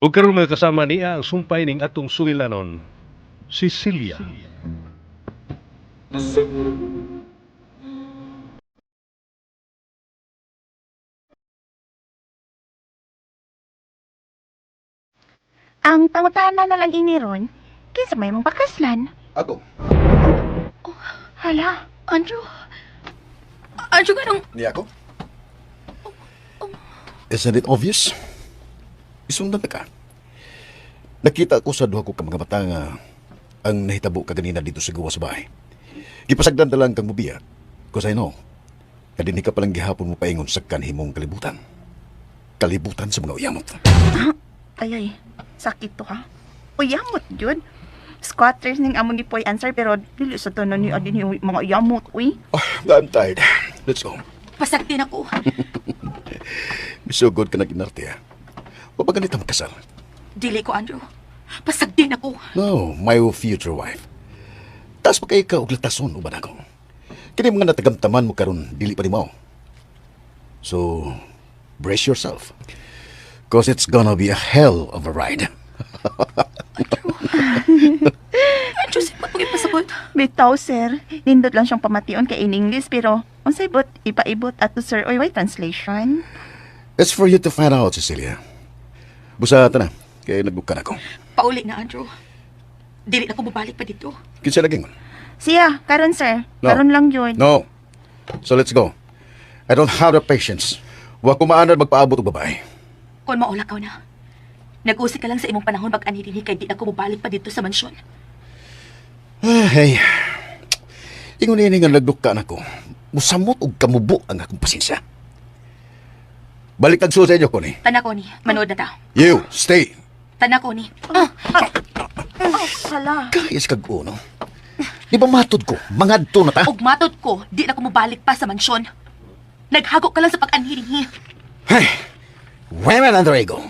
Ug karon mga kasama niya ang sumpay ning atong sulilanon, Cecilia. Ang pangutana na lang ini ron, kinsa may mong pakaslan? Ako. Hala, Andrew. Andrew, ganong. Niya ako? Isn't it obvious? Isundan na ka. Nakita ko sa duha ko ka mga mata nga ang nahitabo kaganina dito sa gawa sa bahay. Gipasagdan ta lang kang mubiya. Cause I know, kadini ka palang gihapon mo paingon sa kanhimong kalibutan. Kalibutan sa mga uyamot. Ay ay, sakit to ha. Uyamot yun. Squatters ning among gipoy answer pero dili sa tanan ni adin yung mga uyamot uy. Oh, I'm tired. Let's go. Pasagtin ako. Misugod ka nag-inarte, ha? Wa pa ganito magkasal? Dili ko, Andrew. Pasagtin ako. No, my future wife. Taas pa kay ka og latason uban ako. Kini mga natagamtaman mo karon dili pa ni mao. So, brace yourself. 'Cause it's gonna be a hell of a ride. Andrew, sipot mo ipasabot. Bitaw sir, nindot lang siyang pamation kay in English pero unsay bot ipaibot ato sir oy way translation. It's for you to find out, Cecilia. Busa ta na, kay nagbukan ako. Pauli na, Andrew. Dili na ko mabalik pa dito. Kinsa lagi ngon? Siya, karon sir. No. Karon lang yun. No. So let's go. I don't have the patience. Wa ko maanad magpaabot og babae. Kung maula ka na. Nag-usik ka lang sa imong panahon pag-anhi dinhi kay di na ko mobalik pa dito sa mansyon. Ah, hey. Ingon ini nga nagduka nako. Musamot og kamubo ang akong pasensya. Balik tagsuo sa inyo, Connie. Tana ko ni, manood na ta. You, stay. Tana ko ni. Ah, Oh, hala. Kayas kag uno. Di ba matod ko? Mangadto na ta. Og matod ko, di na ko mobalik pa sa mansyon. Naghago ka lang sa pag-anhi dinhi. Hey, women under ego.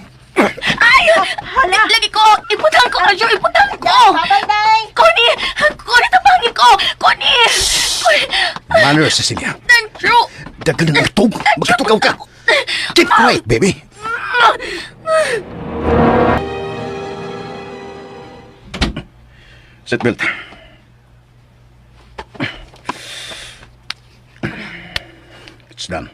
Ay! Hala! Lagi ko! Ibutang ko, Andrew! Ibutang ko! Connie! Connie, tabangi ko! Connie! Connie! Manners, Cecilia. Andrew! Dagan ng tug. Magkatukaw ka. Keep quiet, baby. Seatbelt. It's done.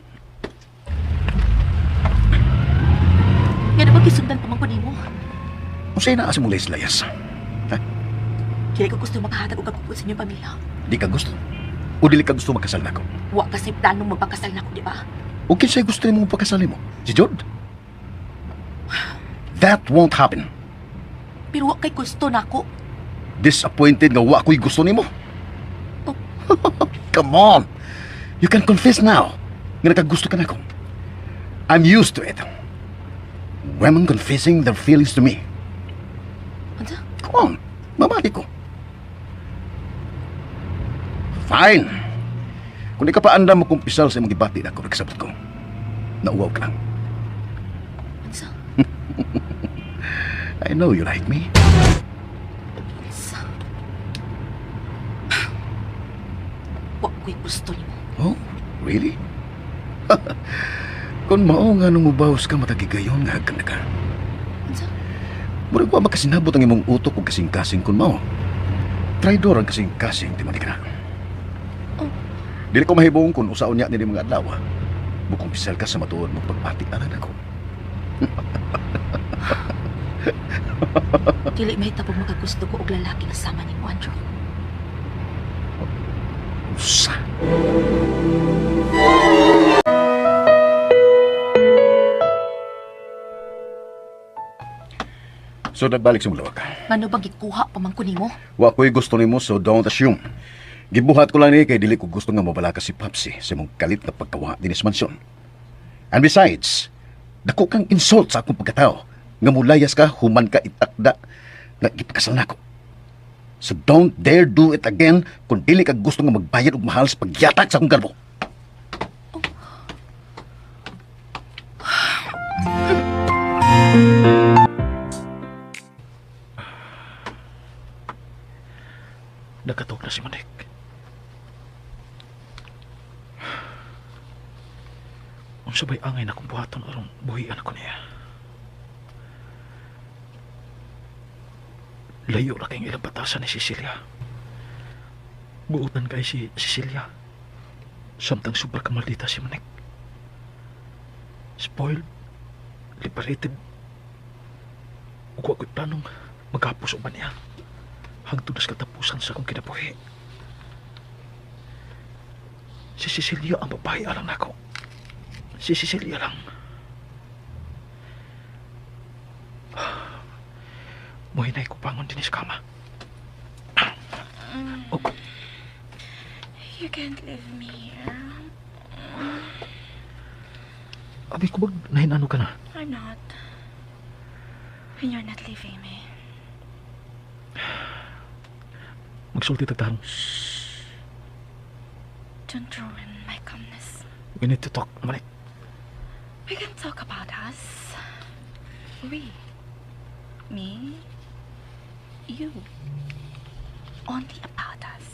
Nga na ba gisundan pa man ko nimo? Unsay na asa mong layas-layas? Ha? Kaya ko gusto makahatag og kagupod sa inyong pamilya. Di ka gusto? O dili ka gusto magkasal nako? Wa kasi planong magpakasal nako, di ba? O kinsay gusto nimo magpakasal nimo? Si Jod? That won't happen. Pero wa kay gusto nako. Disappointed nga wa ko'y gusto nimo. Come on. You can confess now nga nakagusto ka nako. I'm used to it. Women confessing their feelings to me. Unsa? Come on. Mamati ko. Fine. Kung di ka pa andam mo kumpisal sa imong gibati na ako, nagsabot ko. Nauwaw ka lang. Unsa? I know you like me. Unsa? Wa ko'y gusto nimo. Oh, really? Kung mao nga nung mubawas ka matagigayon nga hagkan na ka. Unsa? Murag wa makasinabot ang imong utok ug kasing-kasing kun mao. Traidor ang kasing-kasing di man di ka na. Oh. Dili ko mahibong kung usaon niya nini mga adlaw. Bukong pisal ka sa matuod mo pagpati anan ako. Dili mahitabo makagusto ko og lalaki nga sama nimo, Andrew. Usa. So nagbalik sa mulawak. Ngano bang gikuha pa man ko nimo? Wa ko'y gusto nimo, so don't assume. Gibuhat ko lang ni kay dili ko gusto nga mabala ka si Papsi sa imong kalit nga pagkawa dinis mansyon. And besides, dako kang insult sa akong pagkatao nga mulayas ka human ka itakda nga gipakasal nako. So don't dare do it again kung dili ka gusto nga magbayad og mahal sa pagyatak sa akong garbo. Nagkatog na si Manik. Unsa ba'y angay na kong buhaton aron buhian ako niya? Layo ra kayong ilang batasan ni Cecilia. Buutan kay si Cecilia. Samtang sobra ka maldita si Manik. Spoiled, liberated. Ug wa ko'y planong maghapos uban niya. Hangtod na sa katapusan sa akong kinabuhi. Si Cecilia ang babae alang nako. Si Cecilia lang. Muhinay ko bangon din sa kama. Oh, You can't leave me here. abi ko bag nahinano ka na? I'm not. And you're not leaving me. Magsulti tagtarong. Don't ruin my calmness. We need to talk, Malik. We can talk about us. We. Me. You. Only about us.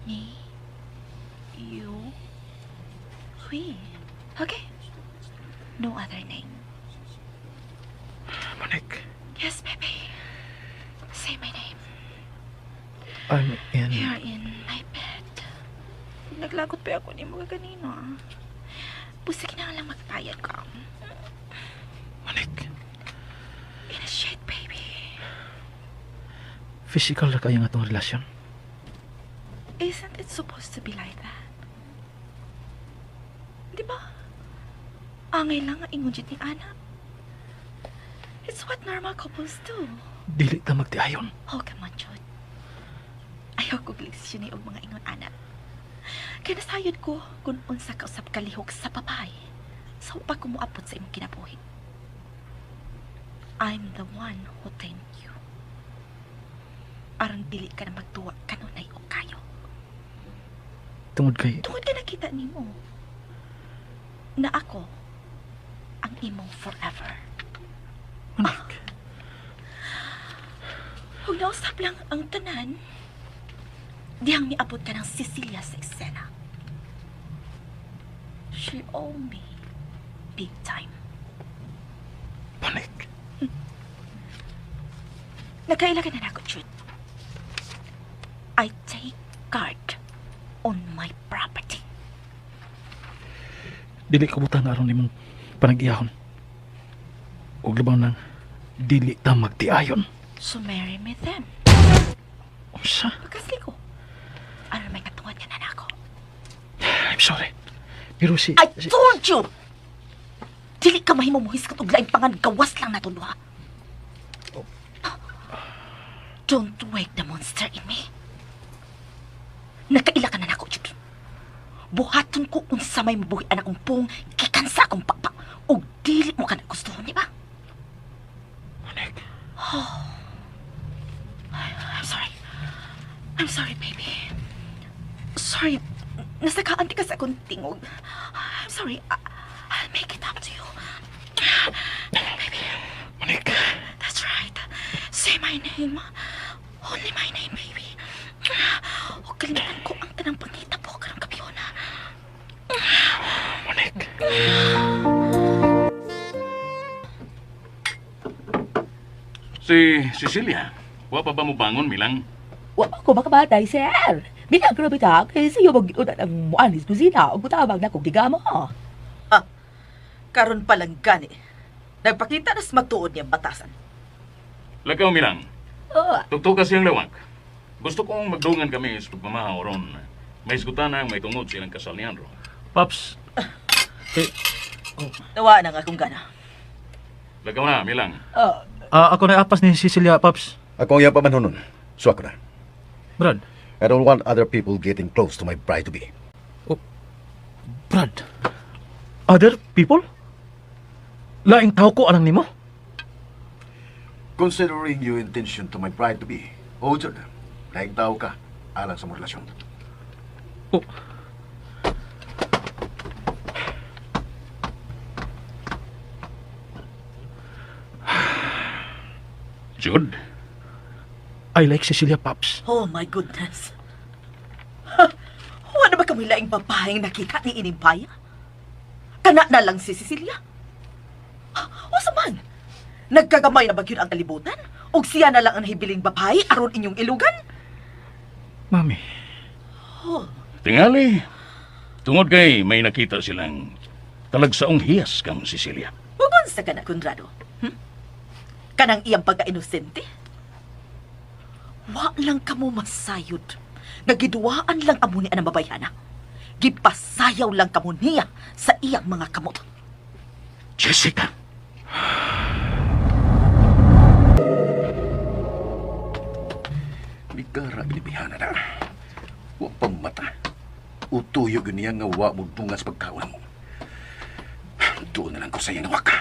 Me. You. We. Okay? No other name. Monique, Yes, baby. Say my name. I'm in... You're in my bed. Naglagot pa ako ni mga kanino. Ah. Busik na lang magbayad ka. Monique, In a shit, baby. Physical na kaya nga itong relasyon. Isn't it supposed to be like that? Di ba? Angay lang ang ingon jud ni Ana. It's what normal couples do. Dili ta magtiayon. Oh, come on, Jud. Ayaw ko leksyon og mga ingon ana. Kaya nasayod ko kung unsa ka usab kalihok sa babae. Sa pa ko moabot sa imong kinabuhi. I'm the one who tamed you. Aron dili ka na magtuwa kanunay o kayo. Tungod kay... Tungod ka nakita nimo na ako ang imong forever. Monique, Huwag nausap lang ang tanan. Dihang miabot ka ng Cecilia sa eksena. She owe me big time. Monique. Nagkaila ka na nako, Jude. I take guard on my property. Dili ko butang aron nimong panag-iyahon. Ug labaw nang dili ta magtiayon. So marry me then. Unsa? Pagkasli ko. Aron may katungan ka na nako. I'm sorry. Pero si... I si told you! Dili ka mahimo muhisgot og laing pangan gawas lang nato duha. Don't wake the monster in me. Nakaila ka na nako, Jude. Buhaton ko unsa may mabuhi anak kong pung gikan sa akong papa. Og dili mo ka na gustuhon, di ba? Monique, I'm sorry. I'm sorry, baby. Sorry. Nasakaan ka sa akong tingog. I'm sorry. I'll make it up to you. Baby. Monique. That's right. Say my name. Only my name, baby. O kalimutan ko ang tanang pangita po karong gabi na. Monique. Si Cecilia, wa pa ba mo bangon, Milang? Wa pa ko makabatay, sir. Milagro bitaw kay sayo mag-unan ang muanis kusina ug mutabang na kog gigamo. Karon pa lang gani. Nagpakita nas matuod niya batasan. Lakaw, Milang. Oh, Tugtog kasi ang lawak. Gusto kong magdungan kami sa pagmamahaw ron. May isgutan na may tungod silang kasal ni Andro. Paps. Eh, Nawa na nga akong gana. Lakaw na, Milang. Oh, ako na apas ni Cecilia, Paps. Ako ang iyang pamanhonon. So ako na. Brad. I don't want other people getting close to my bride-to-be. Brad. Other people? Laing tao ko alang nimo? Considering your intention to my bride-to-be, oh, Jud, laing tao ka alang sa mong relasyon. Oh. Jude? I like Cecilia, Paps. Oh my goodness. Ha, wala ba kami laing babaeng nakita ni ining paya? Kana na lang si Cecilia. O sa man? Nagkagamay na ba gyud ang kalibutan? Ug siya na lang ang hibiling babae aron inyong ilugan? Mami, Tingali, tungod kay may nakita silang talagsaong hiyas kang Cecilia. Ug unsa ka na, Conrado? Kanang iyang pagka-inosente? Wa lang kamo masayod. Nga giduwaan lang amo ni anang babayhana. Gipasayaw lang kamo niya sa iyang mga kamot. Jessica! Bigara binibihana na. Wa pang mata. Utuyo yun niya nga wa mo dungan sa pagkaon mo. Doon na lang ko sa iyang waka.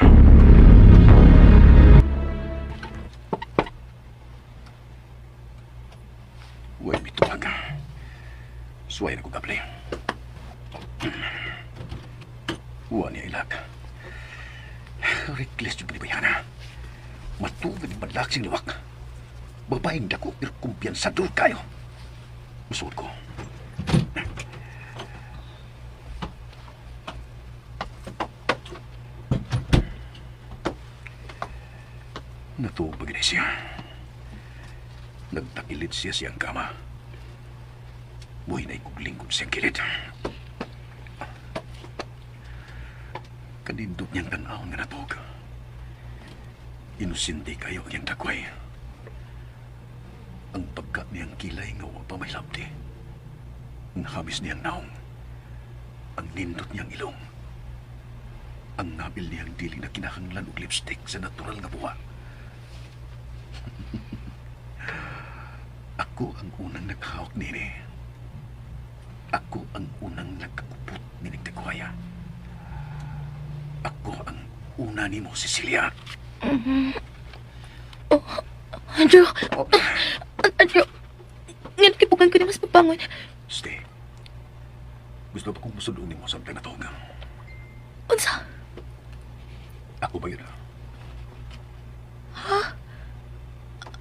Way mituwag. Suway na ko gabli. Wa niya ilak. Reckless yung binibihana. Matugod ni malak siyang liwak. Babaeng dako pero kumpiyansador kayo. Musuot ko. Natuog ba gini siya? Nagtakilid siya siyang kama. Buhay na ikuglingkod siyang kilid. Kanindot niyang tanawon nga natuog. Inosente kayo ang iyang dagway. Ang pagka niyang kilay nga wa pa may labdi. Ang hamis niyang naong. Ang nindot niyang ilong. Ang nabil niyang dili na kinahanglan og lipstick sa natural nga buwa. Ako ang unang naghawak nini. Ako ang unang nagkakupot ni Nagtagwaya. Ako ang una nimo, Cecilia. Andrew! Oh, Andrew! Ngayon kipugan ko na mas pabangon. stay. Gusto pa kong musudong nimo samtang natuog. Unsa? Ako ba yun?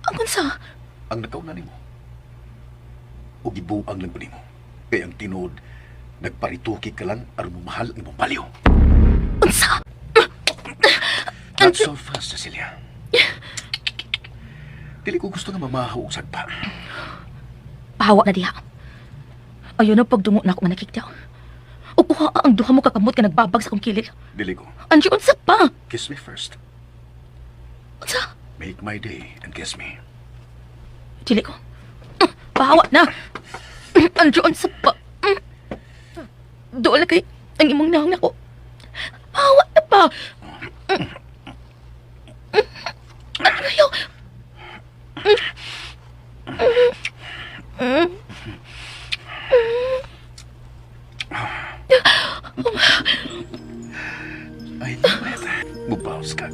Ang unsa? Ang nakauna nimo. O gibuang lang ba nimo? Kay ang tinuod, nagparituki ka lang aron mo mahal ang imong baliw. Unsa? Not so fast, Cecilia. Dili ko gusto nga mamahaw og sagpa. Pahawa na diha. Ayaw na pagdungo na ako nga nakikita. O kuha ang duha mo kakamot ka nagbabag sa akong kilid. Dili ko. Andrew, unsa pa? Kiss me first. Unsa? Make my day and kiss me. Dili ko. Pahawa na. Andrew, unsa pa? Doon kay ang imong naong nako. Pahawa na pa. Ano kayo? I knew it. Mubawas ka.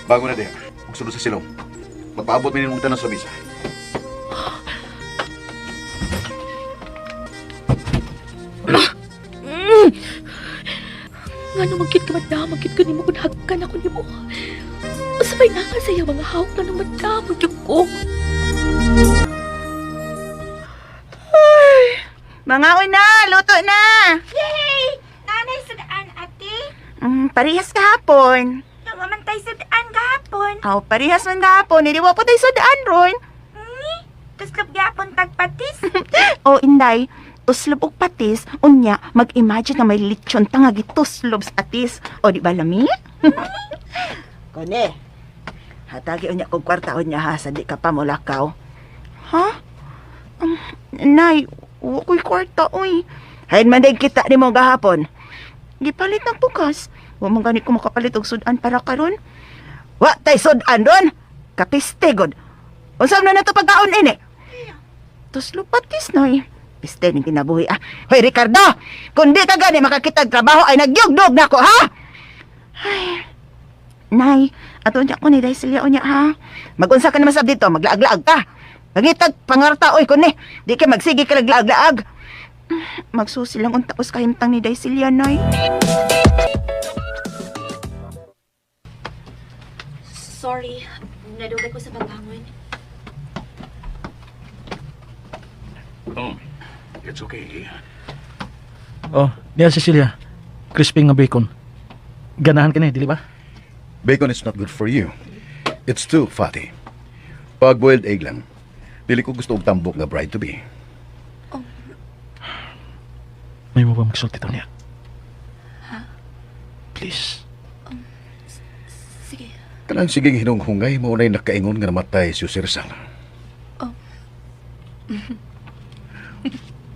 Bago na diha. Magsunod sa silong. Magpaabot mi nimong tanan sa misa. Nga naman kit ka madamag kit ka nimo kung hagkan ako nimo. Usabay na ka sa iya mga hawak na naman damag yung ko. Mga una, luto na! Yay! Nanay sudaan, ate. Parehas kahapon. Namamantay sudaan gahapon. Aw, parehas man kahapon. Iliwa po tayo sa daan ron. Tuslob gahapon tagpatis. O, inday, tuslob og patis, unya, mag-imagine na may lechon ta nga gituslob sa atis. O, di ba lami? Kone, hatagi unya kog kwarta unya ha, sa di ka pa mulakaw. Ha? Nay, wa ko'y kwarta, oy. Hain man day kita nimo gahapon. Gipalit ng bukas. Wa man gani ko makapalit og sudan para karon. Wa tay sudan ron. Kapiste god. Unsa man na to pagkaon ini? Tuslo patis noy. Piste ning kinabuhi ah. Hoy Ricardo, kung di ka gani makakita og trabaho ay nagyugdog na ko ha. Ay. Nay, ato niya ko ni dahil silya unya ha. Magunsa ka naman sab dito, maglaag-laag ka. Pangitag pangarta oy kun ni. Di ka magsige ka laglaag-laag. Magsusi lang unta ko sa kahimtang ni Daisilya, Nay. Sorry, nadugay ko sa pagbangon. Oh, it's okay. Oh, niya Cecilia. Crispy nga bacon. Ganahan ka ni, dili ba? Bacon is not good for you. It's too fatty. Pag boiled egg lang. Dili ko gusto og tambok nga bride to be. May mo ba magsulti to niya? Please. Sige. Kanang siging hinunghungay mao nay nakaingon nga namatay si Jose Rizal. Oh.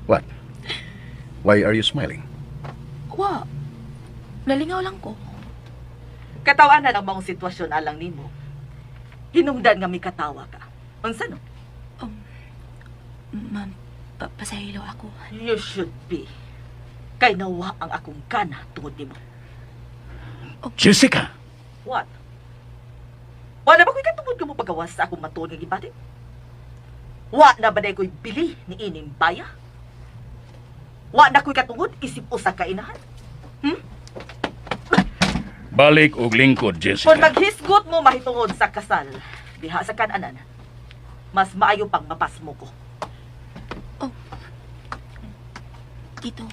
What? Why are you smiling? Wa. Nalingaw lang ko. Katawanan ang maong sitwasyon alang nimo. Hinungdan nga mikatawa ka. Unsa no? Ma'am, pasahilo ako. You should be. Kay nawa ang akong gana tungod nimo. Jessica! What? Wala ba ko'y katungod nga mo pagawas sa akong matuod nga gibati? Wa na ba day ko'y bili ni ining baya? Wa na ko'y katungod isip usa ka inahan? Balik og lingkod, Jessica. Kung maghisgot mo mahitungod sa kasal, diha sa kananan, mas maayo pang mapasmo ko. Tito.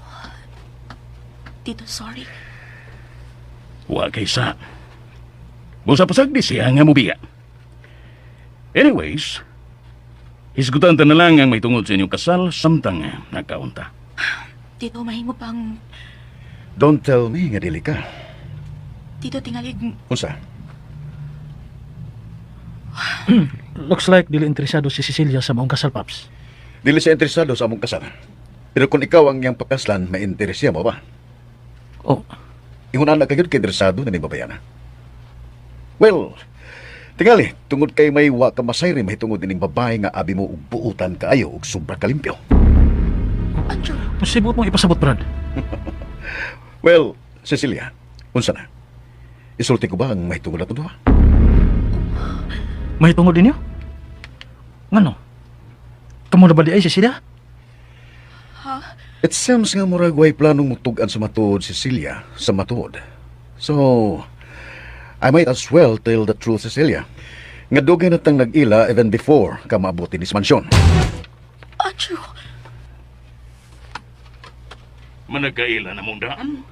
Tito, sorry. Wa kay sa. Busa pasag di siya nga mubiya. Anyways, hisgutan ta na lang ang may tungod sa inyong kasal samtang nagkaunta. Tito, mahimo pang... Don't tell me nga dili ka. Tito, tingalig... Unsa? Looks like dili interesado si Cecilia sa maong kasal, Paps. Dili siya interesado sa among kasal. Pero kung ikaw ang iyang pakaslan, mainteres siya mo ba? Oh, Ingon na kagud kay interesado na ni babayana. Well, tingali, tungod kay may wa ka masayri mahitungod ining babae nga abi mo og buutan kaayo og sobra kalimpyo. Andrew, Pasibot mong ipasabot, Brad. Well, Cecilia, unsa na? Isulti ko ba ang mahitungod ato duha? Mahitungod ninyo? Ngano? Kamo na ba di ay, Cecilia? It seems nga murag way planong mutug-an sa matuod, Cecilia, sa matuod. So, I might as well tell the truth, Cecilia. Nga dugay na tang nag-ila even before ka maabot ni mansyon. Andrew! Managkaila na mong daan.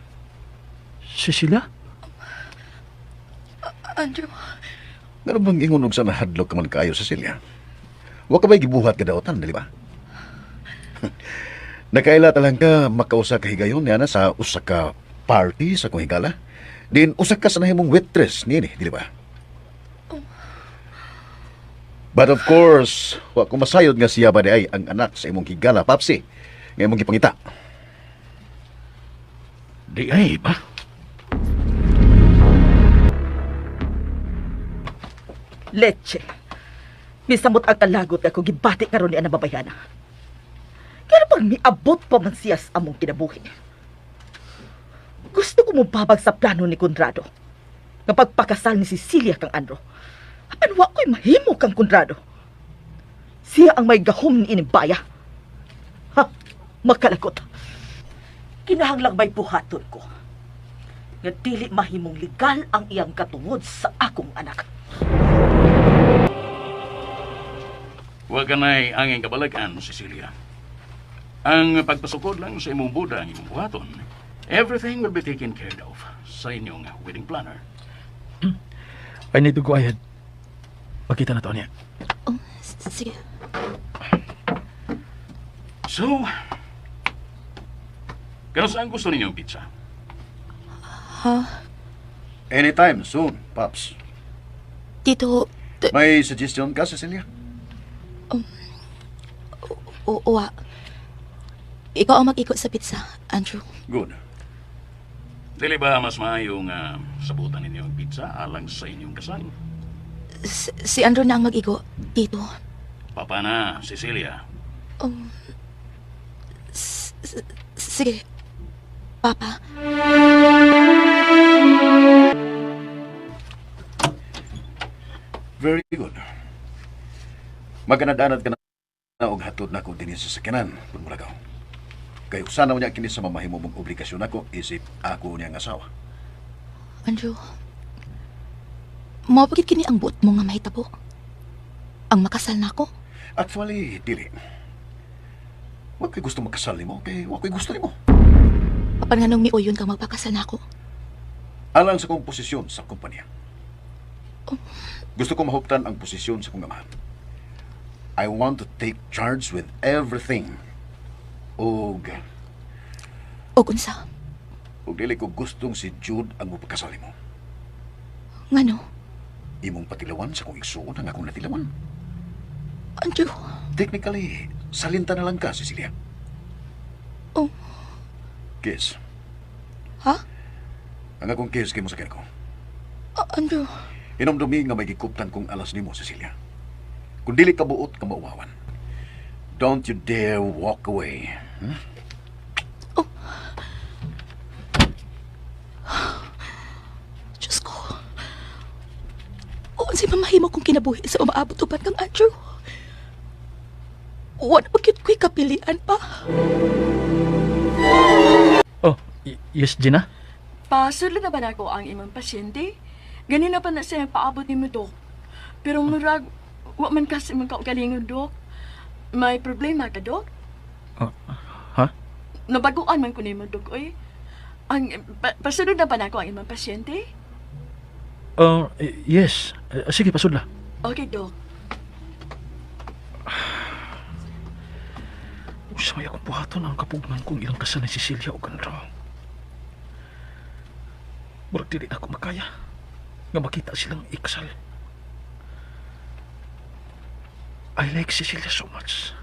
Cecilia? Andrew, Meron bang ingon og sa nahadlok ka man kaayo, Cecilia? Wa ka ba'y gibuhat ka daotan, dili ba? Nakaila talang ka makausa ka higayon niya na sa usa ka party sa kong higala. Din usa ka sa nahimong waitress niini, dili ba? But of course, wa ko masayod nga siya ba di ay ang anak sa imong higala, Papsi, nga imong gipangita. Di ay ba? Leche. Misamot ang kalagot ako gibati karon ni ana babayana. Kaya pag miabot pa man siya sa among kinabuhi. Gusto ko mobabag sa plano ni Conrado. Nga pagpakasal ni Cecilia kang Andro. Apan wa ko'y mahimo kang Conrado. Siya ang may gahom ni inimbaya. Ha, makalagot. Kinahanglang may buhaton ko. Nga dili mahimong legal ang iyang katungod sa akong anak. Wa ka na'y anging kabalagan, Cecilia. Ang pagpasukod lang sa imong buda ang imong buhaton. Everything will be taken care of sa inyong wedding planner. I need to go ahead. Magkita na to niya. oh, sige. So, kano saan gusto ninyong pizza? Ha? Anytime soon, Paps. Tito, May suggestion ka, Cecilia? uwa. Ikaw ang mag-ikot sa pizza, Andrew. Good. Dili ba mas maayong sabutan ninyo ang pizza alang sa inyong kasal? Si Andrew na ang mag-igo, Tito. Papa na, Cecilia. Sige. Papa. Very good. Maganad-anad ka na og hatod na ko dinhi sa sakyanan kun mulagaw. Kay sana niya kini sa mamahimo mong obligasyon nako isip ako niya ang asawa. Andrew. Mao pagid kini ang buot mo nga mahitabo. Ang makasal na ako. Actually, dili. Wa ko'y gusto magkasal nimo kay wa ko'y gusto nimo. Apan nganong miuyon kang magpakasal na ako. Alang sa kong posisyon sa kumpanya. Gusto ko mahuptan ang posisyon sa kong ama. I want to take charge with everything. Og, Og unsa? og dili ko gustong si Jude ang mapagkasali mo. Ngano? Imong patilawan sa kong igsuon ang akong natilawan. Andrew. Technically, salinta na lang ka, Cecilia. Oh. Kiss. Ha? Ang akong kiss kay mo sa ko. Andrew. Inomdumi nga may gikuptan kong alas nimo, Cecilia. Kung dili ka buot, ka mauwawan. Don't you dare walk away. Diyos ko. Unsay mamahimo kong kinabuhi sa umaabot uban kang Andrew. Wala pa gyud ko'y kapilian pa. Oh, yes, Gina? Pasulod na ba nako ang imong pasyente? Ganina pa na siya paabot nimo, Dok. Pero murag, wa man kasi imong kaugalingon, Dok. May problema ka, Dok? Oh, ha? Nabaguan man ko nimo, Dok, oy. Ang, pasulod na ba nako ang imong pasyente? Oh, yes. Sige, pasudla. Okay, Dok. Usa may akong buhaton ang kapugnan kung ilang kasal ni Cecilia o Andro. Murag dili na ako makaya nga makita silang ikasal. I like Cecilia so much.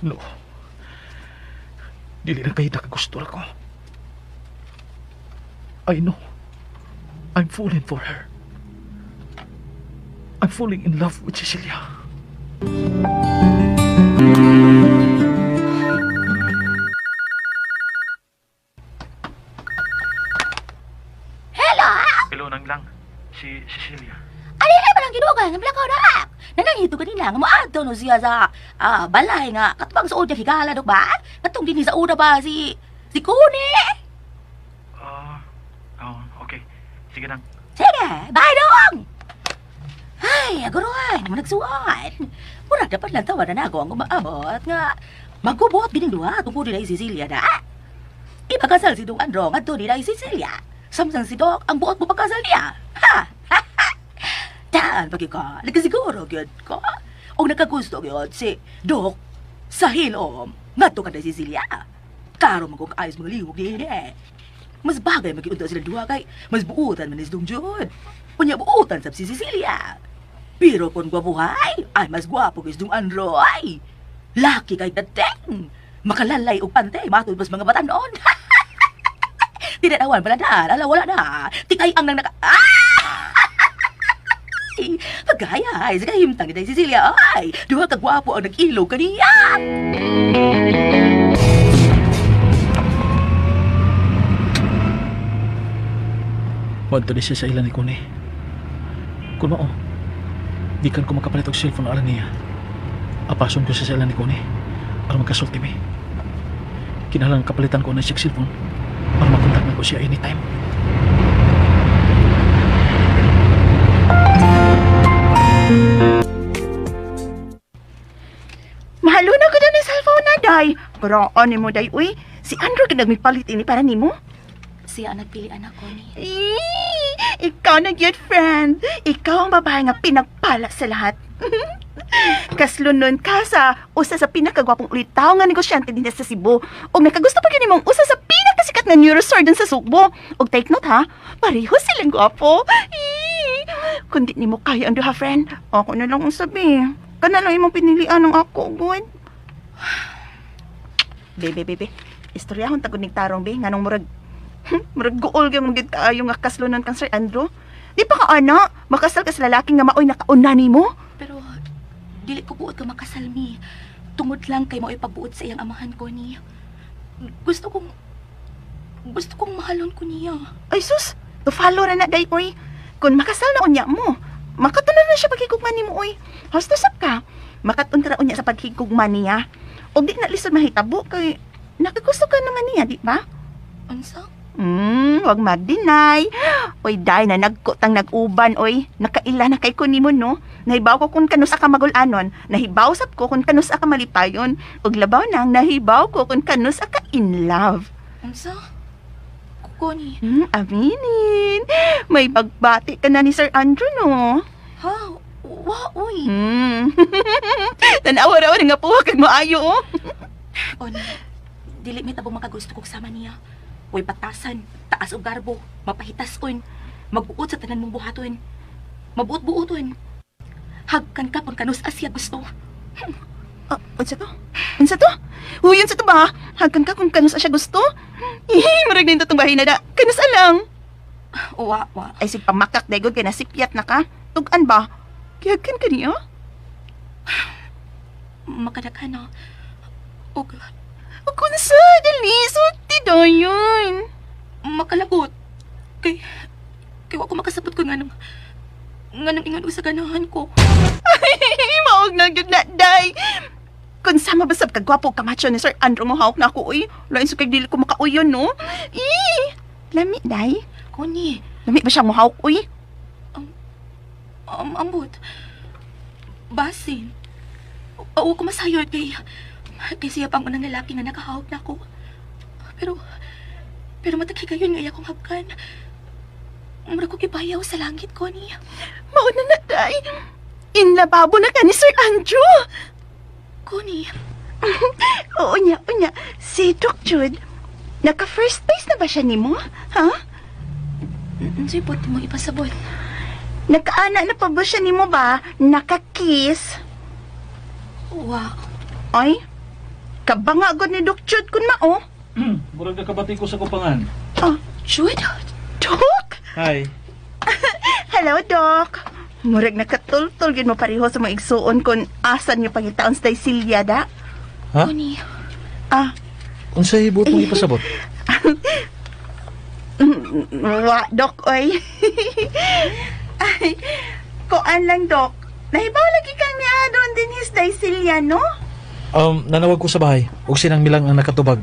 No. Dili na kayo nakagusto ako. I know. I'm falling for her. I'm falling in love with Cecilia. Hello! Hello, nang lang. Si Cecilia. Alin ba lang ginugan ng blakaw na? Nanangito kanina nga moadto no siya sa balay nga katubang sa unya higala dok ba? Katong dinhi sa una ba si si Kuni? Ah, oh, okay. Sige nang. Sige, bye dong. Ay, aguruan, mo nagsuan. Murag dapat lang tawa na nako ang umaabot nga magubot gining duha tungkol dinhi Cecilia na. Ipakasal si Dong Andro ngadto dinhi Cecilia. Samsang si Doc ang buot mo pagkasal niya. Ha! Daan pagi ka, nagkasiguro gyud ko. Og nakagusto gyud si Doc sa hilom ngadto ka na Cecilia. Karon man kog ayos mga liwog dinhi. Mas bagay magiunta sila duha kay mas buutan man is Dong Jud. Unya buutan sab si Cecilia. Pero kung gwapuhay, ay mas gwapo kay Dong Andro ay. Laki kay dateng. Makalalay og pante matud mas mga batanon. Tinanawan pala na, ala wala na. Tikay ang nang naka... Ah! Ay, pagkaya, ay, sa kahimtang ni Cecilia, ay, duha ka gwapo ang nag-ilog kaniya. Wadto di siya sa ilan ni Kuni. Kung mao, di kan ko makapalit og cellphone alang niya. Apason ko siya sa ilan ni Kuni para magkasulti mi. Kinahanglan kapalitan ko na siya og cellphone para makontak na ko siya anytime. Mahalo na ko ni cellphone na, day. Karaan ni mo, day, uy. Si Andrew ka nagmipalit ini para nimo. Siya ang nagpili anak ko ni. Eee, ikaw na good friend. Ikaw ang babae nga pinagpala sa lahat. Kaslunon ka sa usa sa pinakagwapong ulitaw nga negosyante din sa Cebu. Og nakagusto pa gyud nimong usa sa pinakasikat nga neurosurgeon sa Sugbo. Og take note ha, pareho silang gwapo. Eee, Kundi nimo kaya ang duha friend. Ako na lang ang sabi. Kana lang imong pinilian ng ako, good. Bebe, bebe. Istoryahon tagod ning tarong be nganong murag murag guol gyud mong gid kaayo nga kaslunon kang Sir Andrew. Di pa ka ana, makasal ka sa lalaki nga maoy nakauna nimo. Pero dili ko buot ka makasal mi. Tungod lang kay mao'y pagbuot sa iyang amahan ko ni. Gusto kong mahalon ko niya. Ay sus, to follow ra na day oy. Kun makasal na unya mo, makatunan na siya paghigugma nimo oy. Hosto sab ka. Makatun ka ra unya sa paghigugma niya. Og di na lisod mahitabo kay nakagusto ka naman niya, di ba? Unsa? Wag mag-deny. Oy, day na nagkutang nag-uban, oy. Nakaila na kay ko nimo, no? Nahibaw ko kung kanusa ka magulanon. Nahibaw sab ko kung kanusa ka malipayon. Ug labaw nang nahibaw ko kung kanusa ka in love. Unsa? Connie. Aminin. May pagbati ka na ni Sir Andrew, no? Ha? Wa, uy. Tanawa raw nga po kag maayo, oh. Connie, dili mi tabong makagusto kog sama niya. Uy, patasan, taas og garbo, mapahitason, magbuot sa tanan mong buhaton. Mabuot-buoton. Hagkan ka kung kanus asya gusto. Ah, unsa to? Unsa to? Uy, unsa to ba? Hagkan ka kung kanus siya gusto? Ihi, murag nindot tong bahin na da. Kanus alang. Wa, wa. Ay, sig pamakak daygon kay nasipyat na ka. Tugan ba? Gihagkan ka niya? Makadaghan na. Og O kunsa, dali, sulti dayon. makalagot. Kay, kay wa ko makasabot ko nganong, nganong ingon og sa ganahan ko. Ay, maog na gyud na, day. Kung sama basab ka gwapo kamacho ni Sir Andrew mo hawak na ako, uy. Lain sa kay dili ko makauyon, no? Ih, lami, day. Connie, Lami ba siyang mohawk, uy? ambot. Basin. Oo, ko masayod kay, kay siya pang unang lalaki nga nakahawak na ako. Pero, pero mataghigayon nga iya kong hagkan. Mura ko gibayaw sa langit, Connie. Mauna na, day. Inlababo na ka ni Sir Andrew. Connie, Oo niya, unya. Si Doc Jude, naka-first place na ba siya nimo? Ha? unsay pot mo ipasabot? Nakaana na pa ba siya nimo ba? Naka-kiss? Wa, Ay, kabanga agad ni Doc Jude kun mao. Murag nakabati ko sa kupangan. Oh, Jude? Doc? Hi. Hello, Doc. Murag nakatultol gyud mo pareho sa mga igsuon kun asan niyo pangitaon sa Silya da. Ha? Connie, Ah, Unsay buot mong ipasabot? wa, Doc, oy. Ay, kuan lang, Doc. Nahibaw lagi kang niya doon din his Silya, no? Nanawag ko sa bahay ug sinang milang ang nakatubag.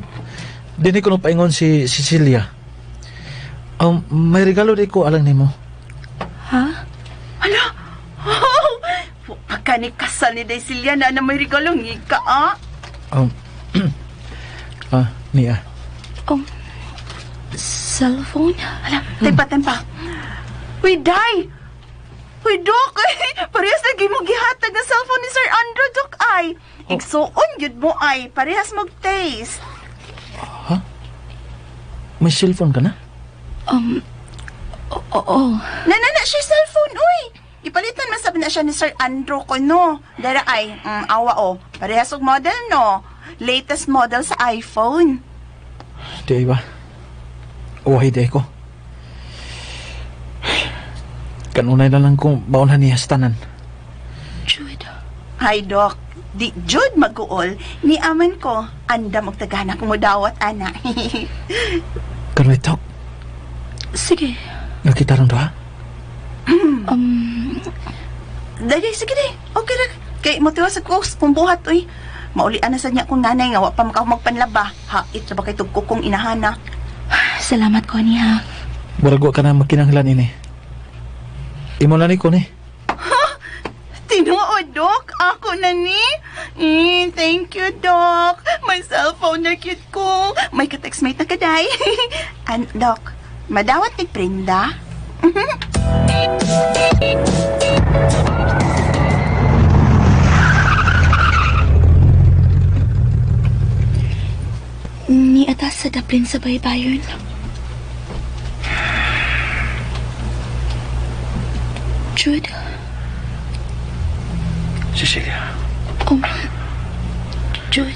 Dinhi ko no paingon si Cecilia. May regalo di ko alang nimo. ha? Hala! Oh, pagka ni kasal ni Daisilia na na may regalo ka, ah. Niya. Oh, cellphone? Hala, tempa, tempa. Uy, Day! Uy, Dok! Parehas lagi mo gihatag na cellphone ni Sir Andrew, Dok, ay. Igsuon, yun mo, ay. Parehas mo taste. May cellphone ka na? Oo. Nanana siya cellphone, uy! Ipalitan man sabi na siya ni Sir Andrew ko, no? Dara ay, awa, oh. Parehas og model, no? Latest model sa iPhone. Di ay ba? Uwahi di ay ko. Kanunay na lang kung maunhan niya sa tanan. Jude, Hi, Doc. Di Jude mag-uol, ni aman ko, andam og tagana kung mudawat, ana. Can we talk? sige. Nakita ron doha? Dali, sige di. Okay ra. Kay mo tiwa sa kos kung buhat uy. Maulian na sa niya kung nanay nga wa pa maka magpanlaba. Hait ra ba kay tugko kong inahana. Salamat, Connie, ha? Murag wa ka na magkinahanglan ini. Imo na ni ko ni. Tinuod, Doc. Ako na ni. Eh, thank you, Doc. May cellphone na cute ko. May ka-textmate na kaday. An, Doc, madawat ni Prinda? Ni atas sa daplin sa baybayon. Jude, Cecilia. oh, Jude,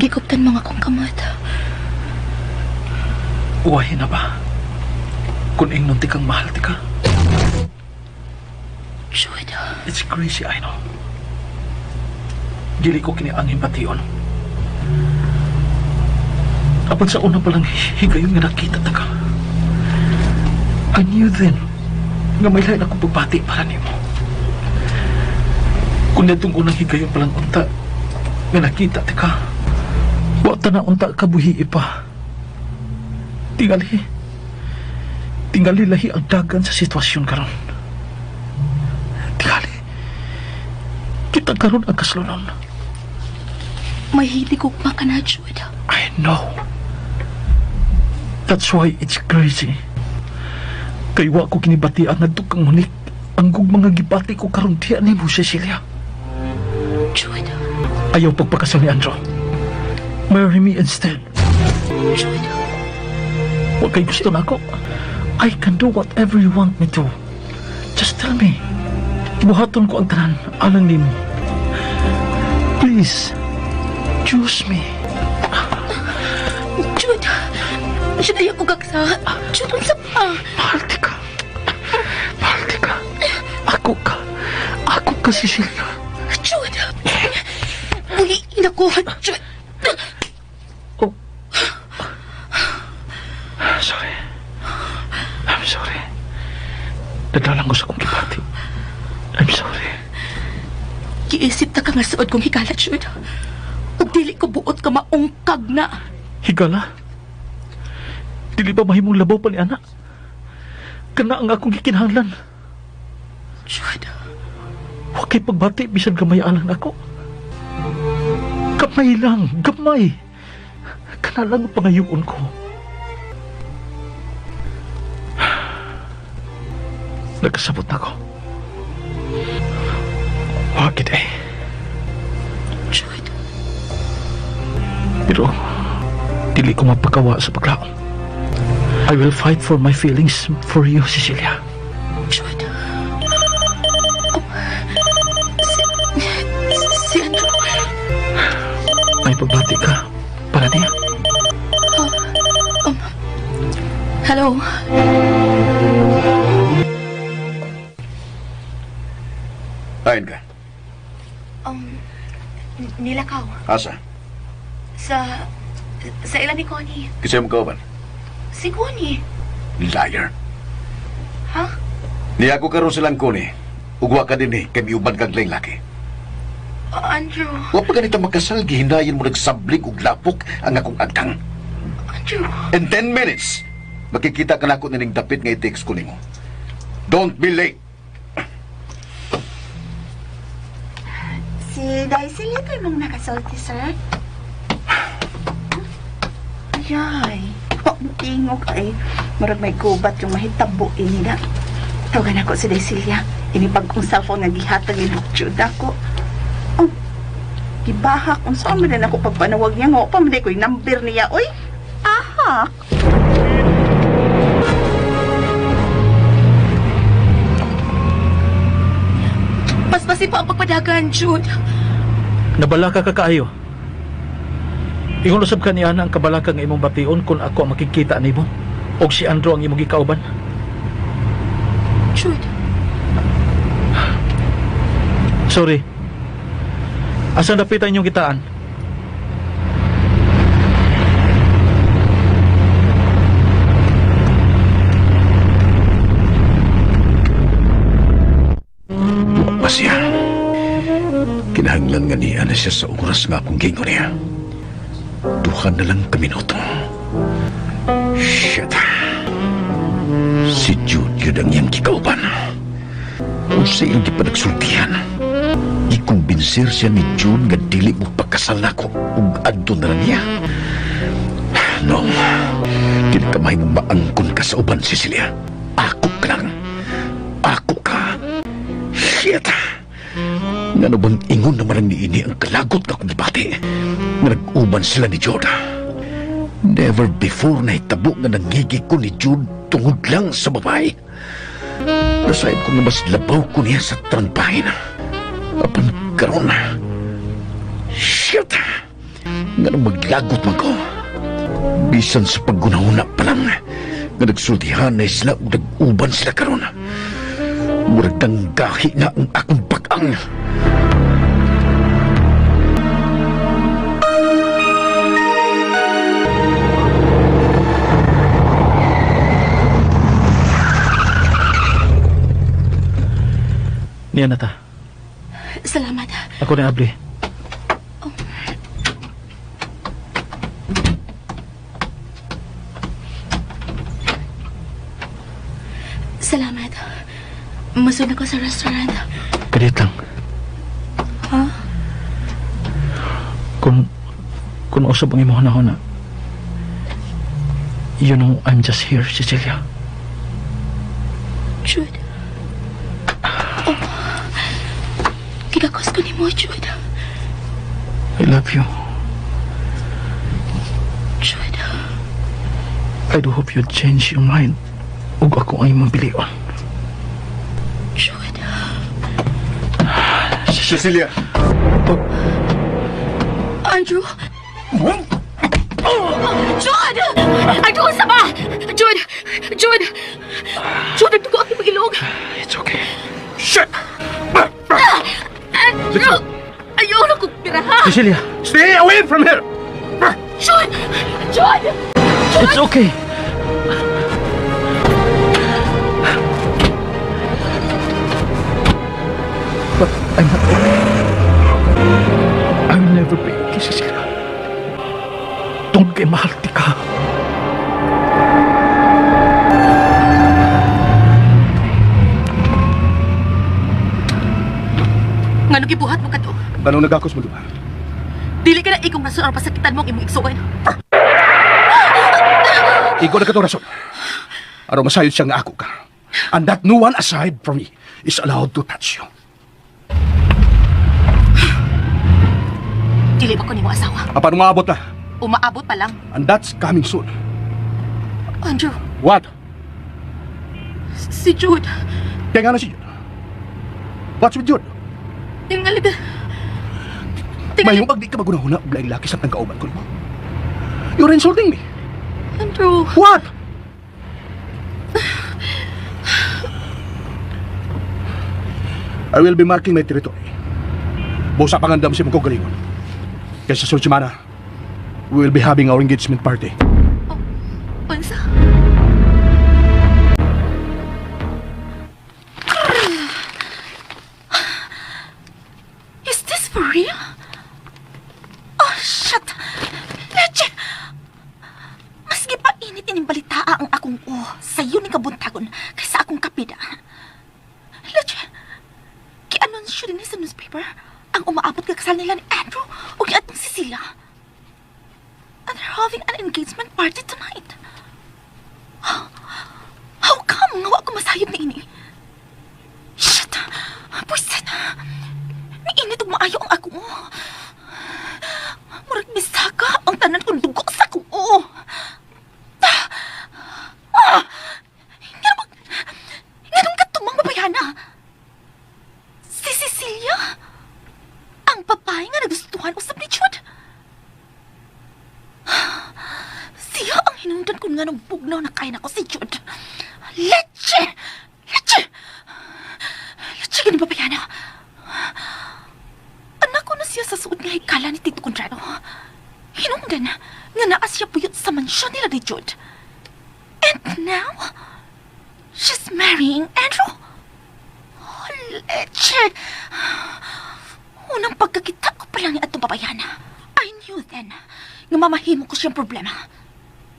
gikuptan mga akong kamot. Uwahi na ba? Kung ingnon ti kang mahal ti ka. Jude, It's crazy, I know. Dili ko kini ang bation. Apan sa una palang higayon nga nakita ta ka. I knew then nga may lain akong pagbati para nimo. Kung natong unang higayon palang unta nga nakita ta ka, wa ta na unta kabuhi pa. Tingali. Tingali lahi ang dagan sa sitwasyon karon. Tingali. Kita karon ang kaslonon. may hiligog ka na, Jude. I know. That's why it's crazy. Kay wa ko kinibati ang ngadto kang Monique. Ang mga gibati ko karon diya nimo, Cecilia. Jude. Ayaw pagpakasal ni Andrew. Marry me instead. Jude. Wa kay gusto na ako. I can do whatever you want me to. Just tell me. Buhaton ko ang tanan alang nimo. Please, choose me. Jude. Jude, ayaw ko gagsa. Jude, unsa pa? Mahal ti ka. Mahal ti ka. Ako ka. Ako ka, Cecilia. Jude! Buhiin ako, Jude. Oh. Sorry. I'm sorry. Naglalang ko sa kong gibati. I'm sorry. Giisip ta ka nga suod kong higala, Jude. Ug dili ko buot ka maungkag na. Higala? Dili ba mahimong labaw pa ni anak? Kana ang akong gikinahanglan. Jude. Wa kay pagbati bisan gamay alang nako. Gamay lang, gamay. Kana lang ang pangayoon ko. Nagkasabot na ko. Wa gid eh. Jude. Pero dili ko mapakawa sa paglaom. I will fight for my feelings for you, Cecilia. Jude. Oh, si Andrew. May pagbati ka para niya. Hello. Ayon ka. Nilakaw. Asa? Sa ila ni Connie. Kasi mo kauban? Si Connie. Liar. Ha? Niya ako karon silang Connie. Ugwa ka din eh, kay miuban kang laing laki. Andrew. Wa pa ganito makasal, gihinayin mo nagsablig og lapok ang akong agtang. Andrew. In 10 minutes, makikita ka na ako nining dapit nga i-text ko nimo. Don't be late. Si Daisy Little mong nakasulti, sir. Ayay, tingog ay. Murag may gubat yung mahitabo ini na. Tawagan ako si Daisilia. Inipag kong cellphone nga gihatag ni Jude ako. Oh, gibahak. Unsa man din ako pagpanawag niya. Ngo pa man ko yung number niya. Uy, ahak. Paspasi po ang pagpadagan, Jude. Nabalaka ka kaayo. Ingon usab ka ni Ana ang kabalaka nga imong bation kung ako ang makikita nimo og si Andrew ang imong gikauban. Jude. Sorry. Asa dapitan inyong kitaan? Wa siya. Kinahanglan nga niya na siya sa oras nga akong gingon niya. Duha na lang ka minuto. Shit. Si Jude yun ang iyang gikauban. Unsa iyang gipanagsultihan. Gikumbinser siya ni June nga dili mo pagkasal nako ug adto na lang niya. No. Dili ka mahimong maangkon ka sa uban, Cecilia. Ako ka lang. Ako ka. Shit! Ngano bang ingon naman ang niini ang kalagot nga akong gibati? Nga nag-uban sila ni Jude. Never before na hitabo nga nangigi ko ni Jude tungod lang sa babae. Nasayad ko nga mas labaw ko niya sa trampahin. Apan karon. Shit! Nga nang maglagot man ko. Bisan sa paggunahuna pa lang nga nagsultihan na sila ug nag-uban sila karon. Murag nanggahi na ang akong bag-ang. Niya na ta. Salamat. Ako na abli. Oh. Salamat. Masunod ako sa restaurant. Kadiyot lang. Ha? Kung usab ang imong hunahuna, You know, I'm just here, Cecilia. Jude. Oh. Gigakos ko nimo, Jude. I love you. Jude. I do hope you'd change your mind. Ug ako ay mabilion. Jude. Cecilia! Andrew. Jude! Andrew, unsa ba? Jude! Jude! Jude, nagdugo ang imong ilong. It's okay. Shit! Andrew! Ayaw na kong piraha! Cecilia! Stay away from here! Jude! Jude! It's okay. But I'm not okay. I will never be okay, Cecilia. Tungod kay mahal ti ka. Ngano gibuhat mo kato? Ganong nagakos mo, diba? Dili ka na ikong rason aron pasakitan mo ang imong igsuon. Ikaw na katong rason. Aron masayod siya nga ako ka. And that no one aside from me is allowed to touch you. Dili ba ko nimo asawa? Apan umaabot na. Umaabot pa lang. And that's coming soon. Andrew, What? si Jude. Kaya nga na si Jude. What's with Jude? Tingali ka. Mayong pag di ka magunahuna, og laing laki sa tangkauban ko nimo. You're insulting me. Andrew. What? I will be marking my territory. Busa pangandam si mong kaugalingon. Kaya sa sunod semana, we will be having our engagement party. Unsa? Is this for real? Oh, shit! Leche! Mas gipainit ining balitaa ang akong oh, sayo ni kabuntagon kaysa akong kapida. Leche! Gi-anunsyo din sa newspaper ang umaabot ka kasal nila ni Andrew o ni atong Cecilia. And they're having an engagement party tonight. How come nga wa ko masayod ni ini? Shit! Pwisit! Niinit og maayo ang ako. Murag misaka ang tanan kong dugo sa akong oo. Ah! Nganong katumang babayana? Si Cecilia? Ang babae nga nagustuhan usab ni Jude? Siya ang hinungdan ko nga ng bugnaw na kaya nako si Jude. Leche! Leche! Leche, gani babayana. Anak ko na siya sa suod nga higala ni Tito Conrado. Hinungdan nga naa siya puyot sa mansyon nila ni Jude. And now, she's marrying Andrew. Oh, leche! Unang pagkakita ko pa lang ni atong babayana. I knew then nga mamahimo ko siyang problema.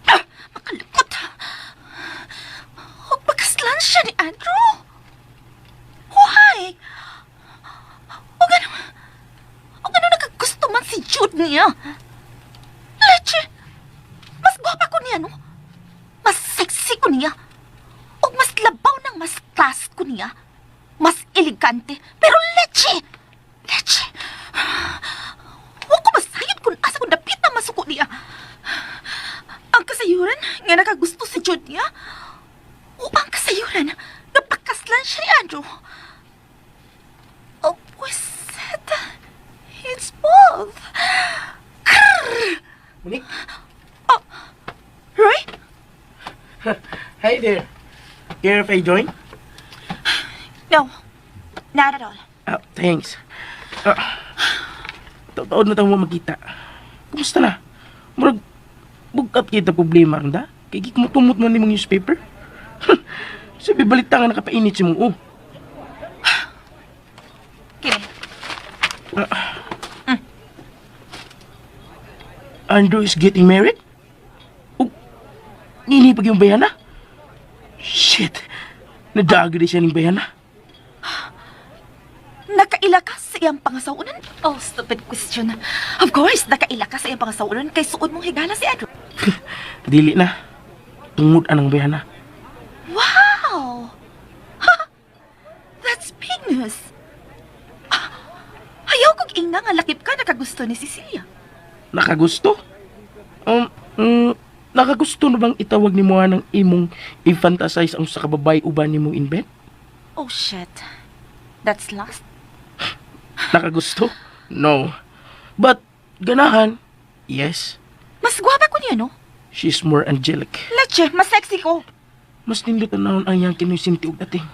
Ah, makalukot. Ug pakaslan siya ni Andrew. Why? O gano nakagusto man si Jude niya? Leche! Mas gwapa ko niya, no? Mas sexy ko niya. O mas labaw ng mas class ko niya. Mas elegante. Pero leche! Leche! Wa ko masayod kung asa kung dapit na masuko niya. Ang kasayuran nga nakagusto si Jude niya. O ang kasayuran nga pakaslan siya ni Andrew. Oh, pwisit. It's both. Krrr! Monique? Oh, Roy? Hi there. Care if I join? No, not at all. Ah, thanks. Ah, taod na tang magkita. Kumusta na? Murag, bug-at kita problema ron da? Kay gikumutumot man nimong newspaper. Sabi balita nga nakapainit si mong oh. Kini. Andrew is getting married? Oh, nini pag yung bayana? Shit! Nadaga di siya ng bayana. Nakaila ka sa iyang pangasawanan? Oh, stupid question. Of course, nakaila ka sa iyang pangasawanan kay suod mong higala si Andrew. Dili na. Tungod anang bayana. Wow! Ha! That's big news. Ah, ayaw kong ingna nga lakip ka nakagusto ni Cecilia. Nakagusto? Nakagusto na bang itawag nimo ng imong i-fantasize ang usa ka babae uban nimo in bed? Oh shit. That's lust. Nakagusto? No. But ganahan? Yes. Mas gwapa ko niya, no? She's more angelic. Leche, mas sexy ko. Mas nindot tanawon ang iyang kinusinti og dating.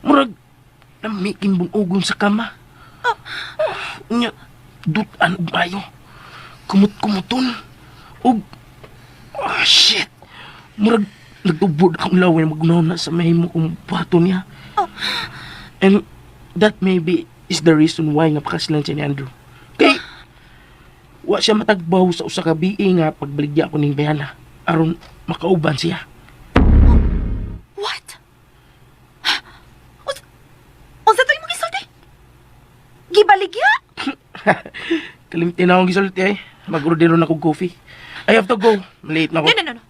Murag lamiking bungugon sa kama. Unya, dutan og maayo. Kumot-kumuton. Og, oh shit. Murag nagtubod akong laway magnaw na sa mahimo kong buhaton niya. And that maybe is the reason why nga pakaslan siya ni Andrew. Kay, wa siya matagbaw sa usa ka biing nga pagbaligya ko ning bayana aron makauban siya. What? Unsa to imong gisulti? Gibaligya? Kalimti na akong gisulti ay. Mag-order na akong coffee. I have to go. Late na ako. No, no, no, no.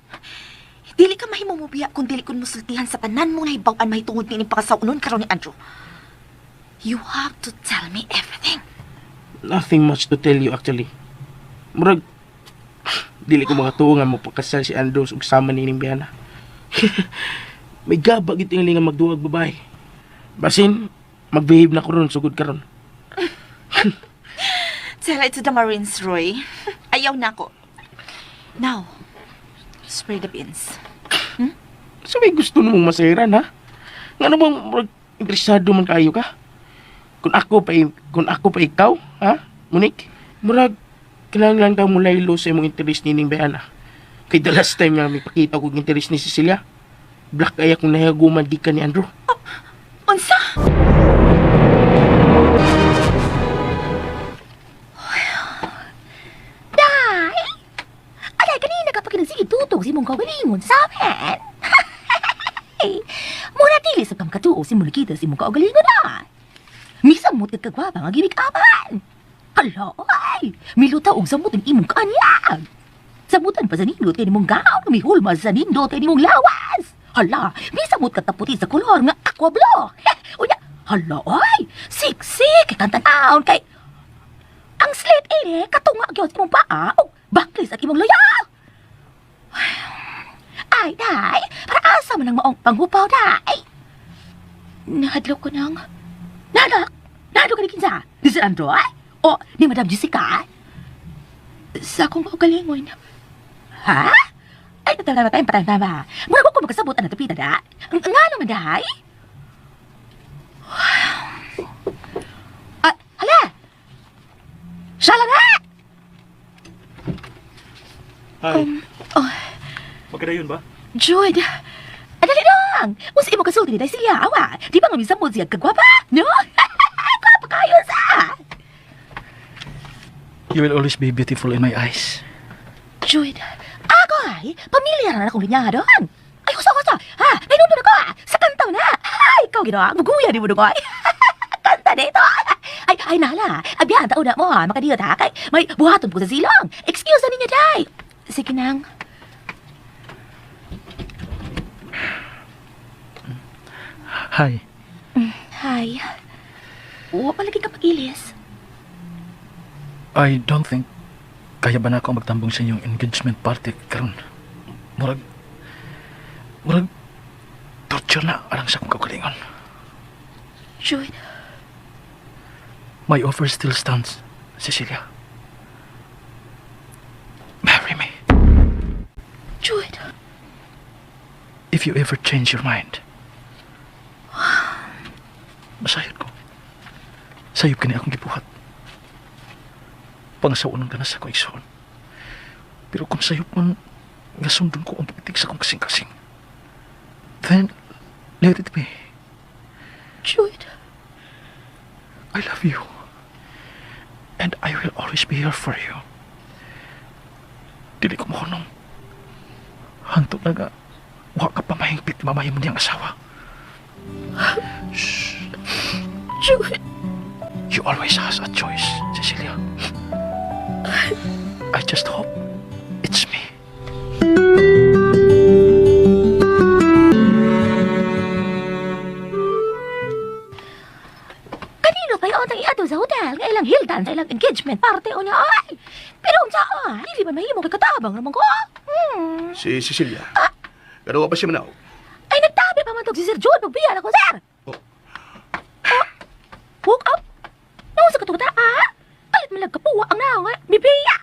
Dili ka mahimo mobiya kung dili ko musultihan sa tanan mong nahibaw-an mahitungod nining pakasawnon karon ni Andrew. You have to tell me everything. Nothing much to tell you, actually. Murag, dili ko makatuo nga mapakasal si Andrew ug sama ni ning Biana. May gaba gid tingali nga magduwag babae. Basin, magbehave na ko ron sugod karon. Tell it to the Marines, Roy. Ayaw na ako. Now, spray the beans. So may gusto namong masairan, ha? Ngano bang murag interesado man kayo ka? Kung ako pa ikaw, ha? Monique, murag kinahanglan ka mo laylo sa imong interest ni ning Bayana. Kay the last time nga may pakita kog interest ni Cecilia, black eye akong nahihaguman gikan ni Andrew. Unsa? Day! Alay, kanina ka pa kinagsige tutog sa imong kaugalingon sa amin. Mura dili sa kang katuo si nakita sa imong kaugalingon na. Misamot ka kagwapa nga gimikapan. Hala, ay! Miluta og samot ang imong kanyag. Samutan pa sa nindot kay nimong gown, mihulma sa nindot kay nimong lawas. Hala, misamot ka taputi sa kolor nga aqua blue. Unya, hala, ay! Siksik kay kantan kay ang slit ini katunga gyud sa imong paa og baklis at imong luya. Ay, day, para asa man ang maong panghupaw, day? Nahadlok ko nang. Nalak, nalo ka ni kinsa? Ni Sir Andrew, ay? O ni Madam Jessica? Sa akong kaugalingon. Ha? Ay, tama, tama, tama, tama. Mura ko makasabot ang natupita da. Nga naman, day? Ah, hala! Shala na! Hi. Oh, Magkadayon ba? Jude! Dali lang! Unsa imo kasulti ni Day siya, awa? Di ba nga minsan mo siya kagwapa? No? Gwapa kayo sa! You will always be beautiful in my eyes. Jude, ako ay, pamilyar na akong linya doon. Ay, husa, husa! Ha? Nainundo na ko! Sa kanta na! Ay, ikaw ginawa, muguya ni mo ko. Kanta dito! Ay, ay, nala! Abiyan, taon na mo ha, makadiyot ha. Kay, may buhaton ko sa silong. Excuse na ninyo, day! Sige nang. Hi. Hi. Wa palagi ka pag-ilis. I don't think kaya ba na ako magtambong sa inyong engagement party karon. Murag torture na alang sa akong kaugalingon. Jude, My offer still stands, Cecilia. Marry me. Jude. If you ever change your mind. Masayod ko. Sayop kani akong gibuhat. Pangasawon ka na sa akong igsoon. Pero kung sayop man nga sundon ko ang pagtig sa akong kasing-kasing, then let it be. Jude. I love you. And I will always be here for you. Dili ko mohunong. Hantod na nga, wa ka pa mahingpit mamahimo niyang asawa. Shh. Jude. You always has a choice, Cecilia. I just hope it's me. Sultihan sa ilang engagement party unya ay. Pero unsa ah, dili man mahimo kay katabang naman ko. Ah. Si Cecilia. Pero wa pa siya manaog. Ay nagtabi pa man tog si Sir Jude pagbiya na ko, sir. Oh. Oh. Woke up. Naon sa katuta ah? Kalit man lang kapuwa ang naong ah. Bibiya.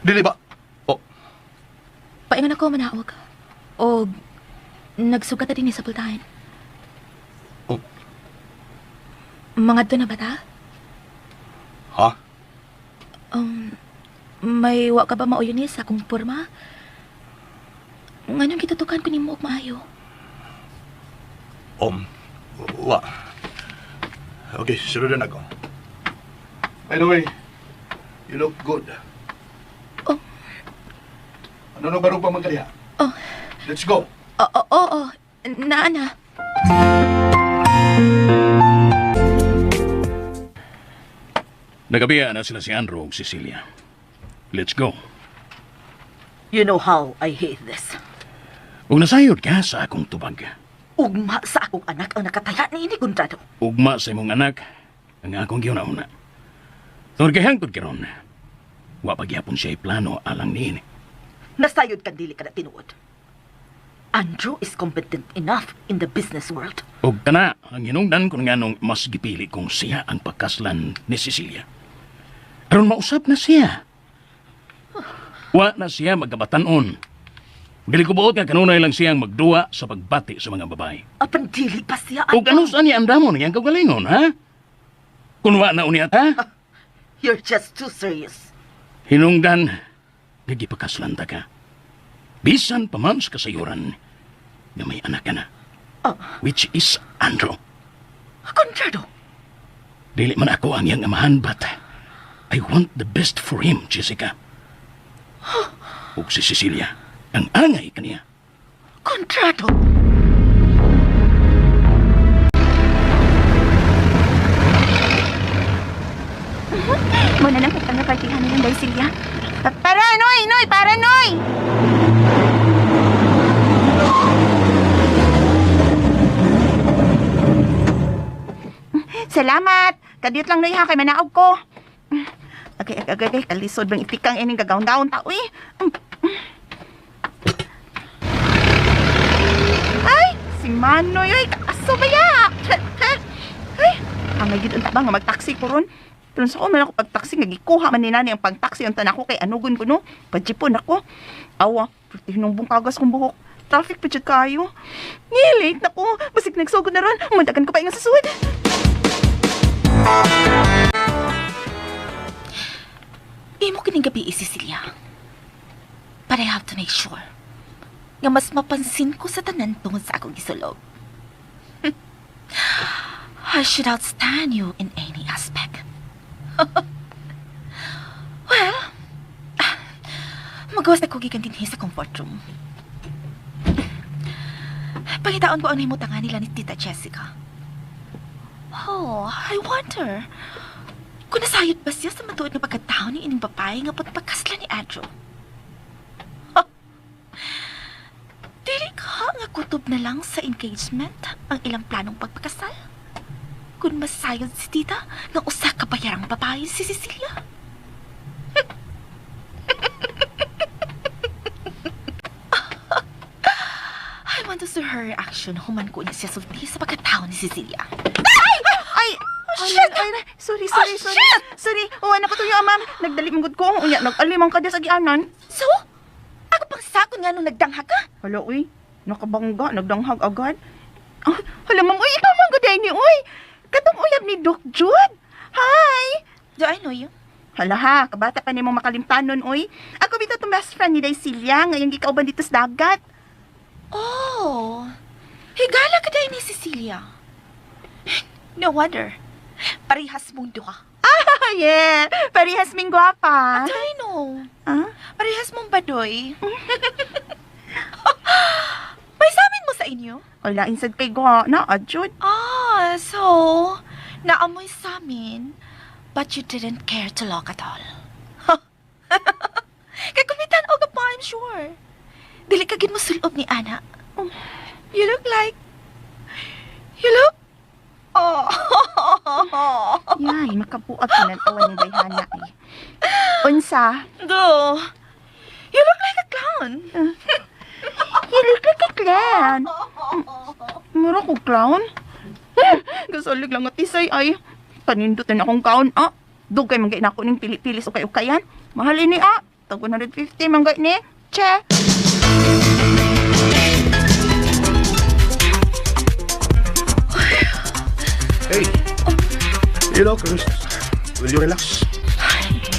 Dili ba? Oh, Paingon ako manaog. O nagsugat na din sa pultahan. Oh. Mga to na ba ta? Ha? May wa ka ba mauyon ni sa akong porma? Nganong gitutukan ko nimo og maayo? Wa. Okay, sunod na ako. By the way, you look good. Oh. Ano na barong pa man kaya? Oh. Let's go. Oo, oo, oo. Naa na. Nagabiya na sila si Andrew ug Cecilia. Let's go. You know how I hate this. Ug nasayod ka sa akong tubag. Ugma sa akong anak ang nakataya ni ini, Conrado. Ugma sa imong anak ang akong giuna-una. Tungod kay hangtod karon, wa pa gyapon siya plano alang niini. Nasayod kang dili ka na tinuod. Andrew is competent enough in the business world. Ug kana ang hinungdan kung nganong mas gipili kong siya ang pagkaslan ni Cecilia. Aron mausap na siya. Wa na siya magkabatan-on. Dili ko buot nga kanunay lang siyang magduwa sa pagbati sa mga babae. Apan dili pa siya. Ug ano sa niya andamon iyang kaugalingon, ha? Kun wa na unya ta, You're just too serious. Hinungdan nga gipakaslan ta ka. Bisan pa man sa kasayuran nga may anak ka na. Which is Andrew. Conrado! Dili man ako ang iyang amahan, but I want the best for him, Jessica. Ug si Cecilia, ang angay kaniya. Conrado! Muna nang kitang napartihan nilang Day Celia. Para, Noy! Noy! Para, Noy! Salamat! Kadiyot lang, Noy, ha? Kay manaog ko. Okay, okay, okay, okay. Kalisod bang itikang ining gagawin-gawin ta, uy. Ay! Si Manoy, uy! Kaaso ba ya? Ay! Ang gid unta ba nga magtaksi ko ron? Pero sa ko man ako pagtaksi nga gikuha man ni nani ang pagtaksi unta nako kay anugon ko, no. Pajipon ako. Awa, perti hinong kagas kong buhok. Traffic pa jud kayo. Ni late na ko. Basig nagsugod na ron. Mundakan ko pa ingon sa sud. Imo kining gabi, Cecilia. But I have to make sure nga mas mapansin ko sa tanan tungod sa akong gisulob. I should outstand you in any aspect. Well, magawas ako gikan dinhi sa comfort room. Pangitaon ko ang nahimutangan nila ni Tita Jessica. Oh, I wonder kung nasayod ba siya sa matuod nga pagkatao ni ining babae nga pagpakasla ni Andrew. Ha! Dili ka nga kutob na lang sa engagement ang ilang planong pagpakasal? Kung masayod si Tita nga usa ka bayarang babae si Cecilia. I want to see her reaction human ko niya siya sulti sa pagkatao ni Cecilia. Ay! Oh, shit! Ay, sorry, sorry, Oh, sorry. shit! Sorry. Uwa na ko tuyo, ma'am. Nagdali man gud ko. Unya, nag-alimang ka sa gianan. So, ako pang sakon nga nung nagdanghag ka? Hala, uy. Nakabangga, nagdanghag agad. Ah, hala, ma'am. Uy, ikaw man gud ni, uy. Katong uyab ni Doc Jude. Hi! Do I know you? Hala ha, kabata pa nimo makalimtanon, uy. Ako bitaw tong best friend ni Day Celia, ngayon gikauban dito sa dagat. Oh, higala ka dahil ni Cecilia. No wonder. Parehas mong duha. Ah, yeah. Parehas ming gwapa. Do I know? Ah? Parehas mong badoy. May samin mo sa inyo? Wala, insad kay gwa. Na, adjud. Ah, so, naamoy sa amin, but you didn't care to look at all. Kay kumitan og pa, I'm sure. Dili ka gid mo sulob ni Ana. You look like... You look... Oh. Yay, makabuag kinanawan ni Dayhana eh. Unsa? Do. You look like a clown. You look like a clown. Mura ko clown? Gasalig lang at isay ay. Kanindutin akong kaon, ah. Dugay manggay na ako ning pili-pili sa ukay-ukayan. Mahal ini, ah. Tag 150 manggay ni. Che! Hey, you know, Chris, will you relax?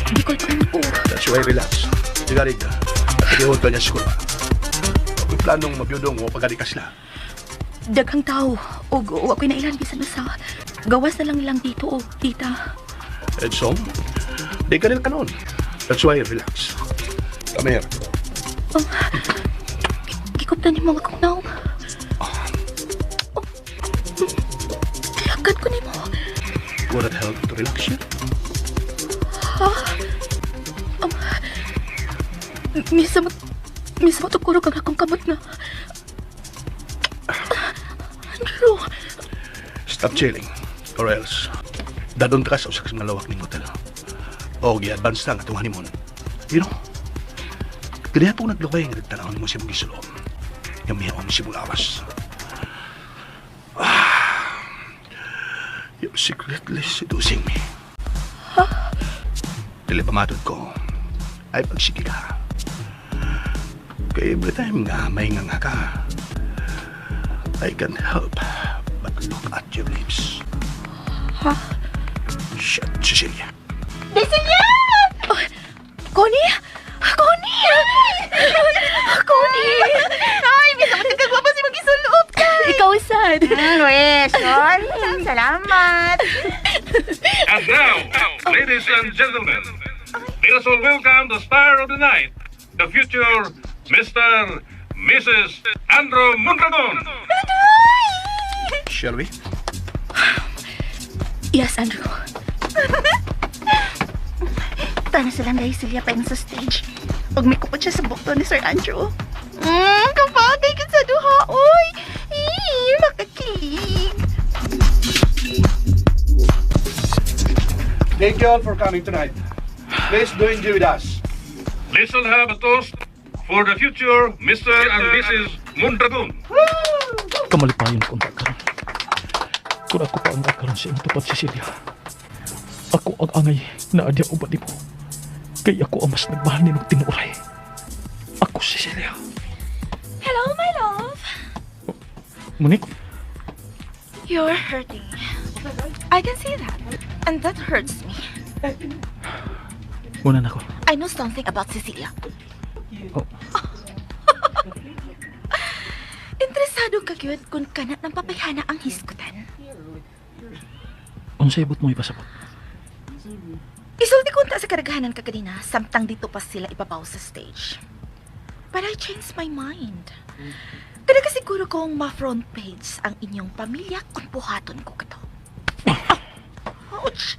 Hindi ko alam ko. That's why relax. Tigarig, pagihod ka niya sa school ba? Ako'y planong mabiyudong o pagadi ka sila. Daghang tao. Og wa ko'y nailan bisan usa. Gawas na lang nilang tito o tita. And so, di ka nila kanon. That's why relax. Come here. Oh, gikuptan nimo ang akong naong. Oh, Tilagad ko nimo. Would it help to relax you? Ha? Misa mo tukurog ang akong kamot nga. Andrew, Stop chilling, or else, dadon ka sa usak sa mga lawak ning hotel. O, gi-advance na ang atong honeymoon. You know, kaya po naglukay nga nagtanaw nimo siya mong gisulom. Nga mihaon siya mong awas. Ah, you're secretly seducing me. Ha? Dili pa matod ko, ay pagsige ka. Kaya every time nga may nga nga ka, I can't help but look at your lips. Ha? Shit, Cecilia. Cecilia! Oh, Connie! Connie! Connie! Ay, bisa mo kagwapa si magisulop ka. Ikaw, sad. Question. Salamat. And now, ladies and gentlemen, let us all welcome the star of the night, the future Mr. Mrs. Andrew Mondragon. Shall we? Yes, Andrew. Tana silang dahil Celia pa sa stage. Pag may kupot siya sa bukto ni Sir Andrew. Kapagay ka sa duha, oy! Ih, makakilig! Thank you all for coming tonight. Please do enjoy with us. Let's all have a toast for the future Mr. and Mrs. Mondragon. Kamalipayon ko ang karon. Kung ako pa ang karon sa imong tupad, Cecilia. Ako ang angay na adya uban nimo. Kay ako ang mas nagmahal nimong tinuray. Ako, Cecilia. Hello, my love. Monique? You're hurting. I can see that. And that hurts me. Muna na ko. I know something about Cecilia. Oh. Interesado ka gyud kung kana ng papayhana ang hisgutan. Unsay ibot mo ipasabot? Isulti kunta sa karagahanan ka kanina, samtang dito pa sila ibabaw sa stage. But I changed my mind. Kada ka siguro kong ma-front page ang inyong pamilya kung buhaton ko kato. Ouch!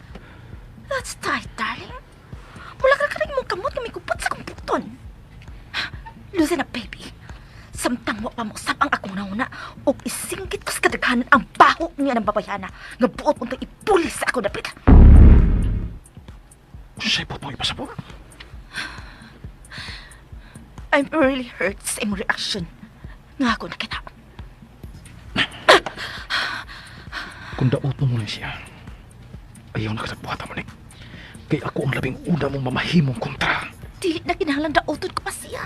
That's tight, darling. Mula ka kaning mong kamot nga may kupot sa kumputon. Listen up, baby. Samtang wa pa mo usab ang akong nauna ug isingkit ko sa kadaghanan ang baho niya ng babayana nga buot untay ipulis sa ako dapit. Unsay ibot mo ipasabot? I'm really hurt sa imong reaction nga ako nakita. Kung daoton mo na siya, ayaw na katagbuhata, Monique. Kay ako ang labing una mong mamahimong kontra. Dili na kinahanglan daoton ko pa siya.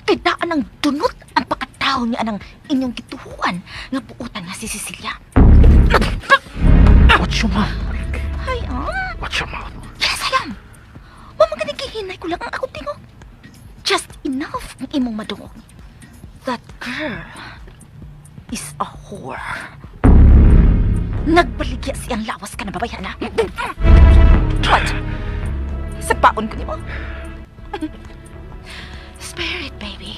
Kay daan ang dunot ang pagkatao niya anang inyong gituhuan nga buotan nga si Cecilia. Watch your mouth, Monique. Ay, ah. Watch your mouth. Yes, I am. Wa man gihinay ko lang ang akong tingog. Just enough ang imong madungog. That girl is a whore. Nagbaligya siyang lawas ka na babayhana. What? Sa paon ko nimo? Spare it, baby.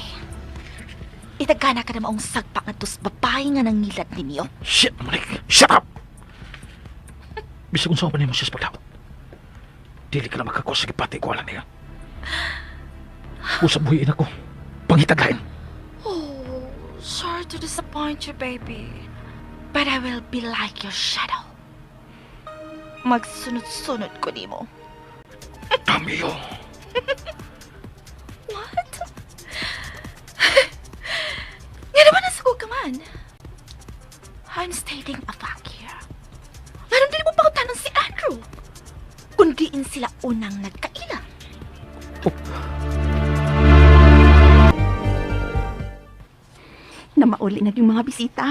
Itagana ka na maong sagpa nga tos babae nga nangilad ninyo. Shit, Monique! Shut up! Bisag unsa pa nimo siya sa pagdaot. Dili ka na makakuha sa gipati ko alang niya. Usab buhiin ako. Pangitag lain. Oh, sorry to disappoint you, baby. But I will be like your shadow. Magsunod-sunod ko nimo. Damn you! What? Nga naman nasuko ka man. I'm stating a fact here. Nganong dili mo pangutanon si Andrew? Kung diin sila unang nagkaila. Na mauli na yung mga bisita.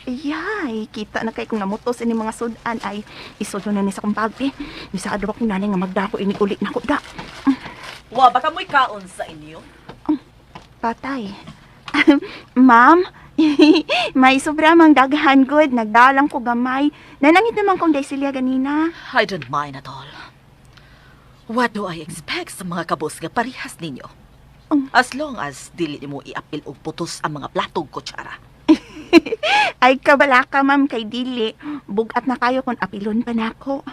Ayay, kita na kay kung namutos ini mga sudan ay isulo na ni sa kong bag eh. Bisado akong nanay nga magdako ini uli na ko da. Wa baka mo'y kaon sa inyo? Patay. Ma'am, may sobra mang daghan good. Nagdalang ko gamay. Nanangit naman kong Daisilia ganina. I don't mind at all. What do I expect sa mga kabos nga parihas ninyo? As long as dili mo iapil og putos ang mga platog kutsara. Ay, kabala ka, ma'am, kay dili. Bugat na kayo kung apilon pa nako.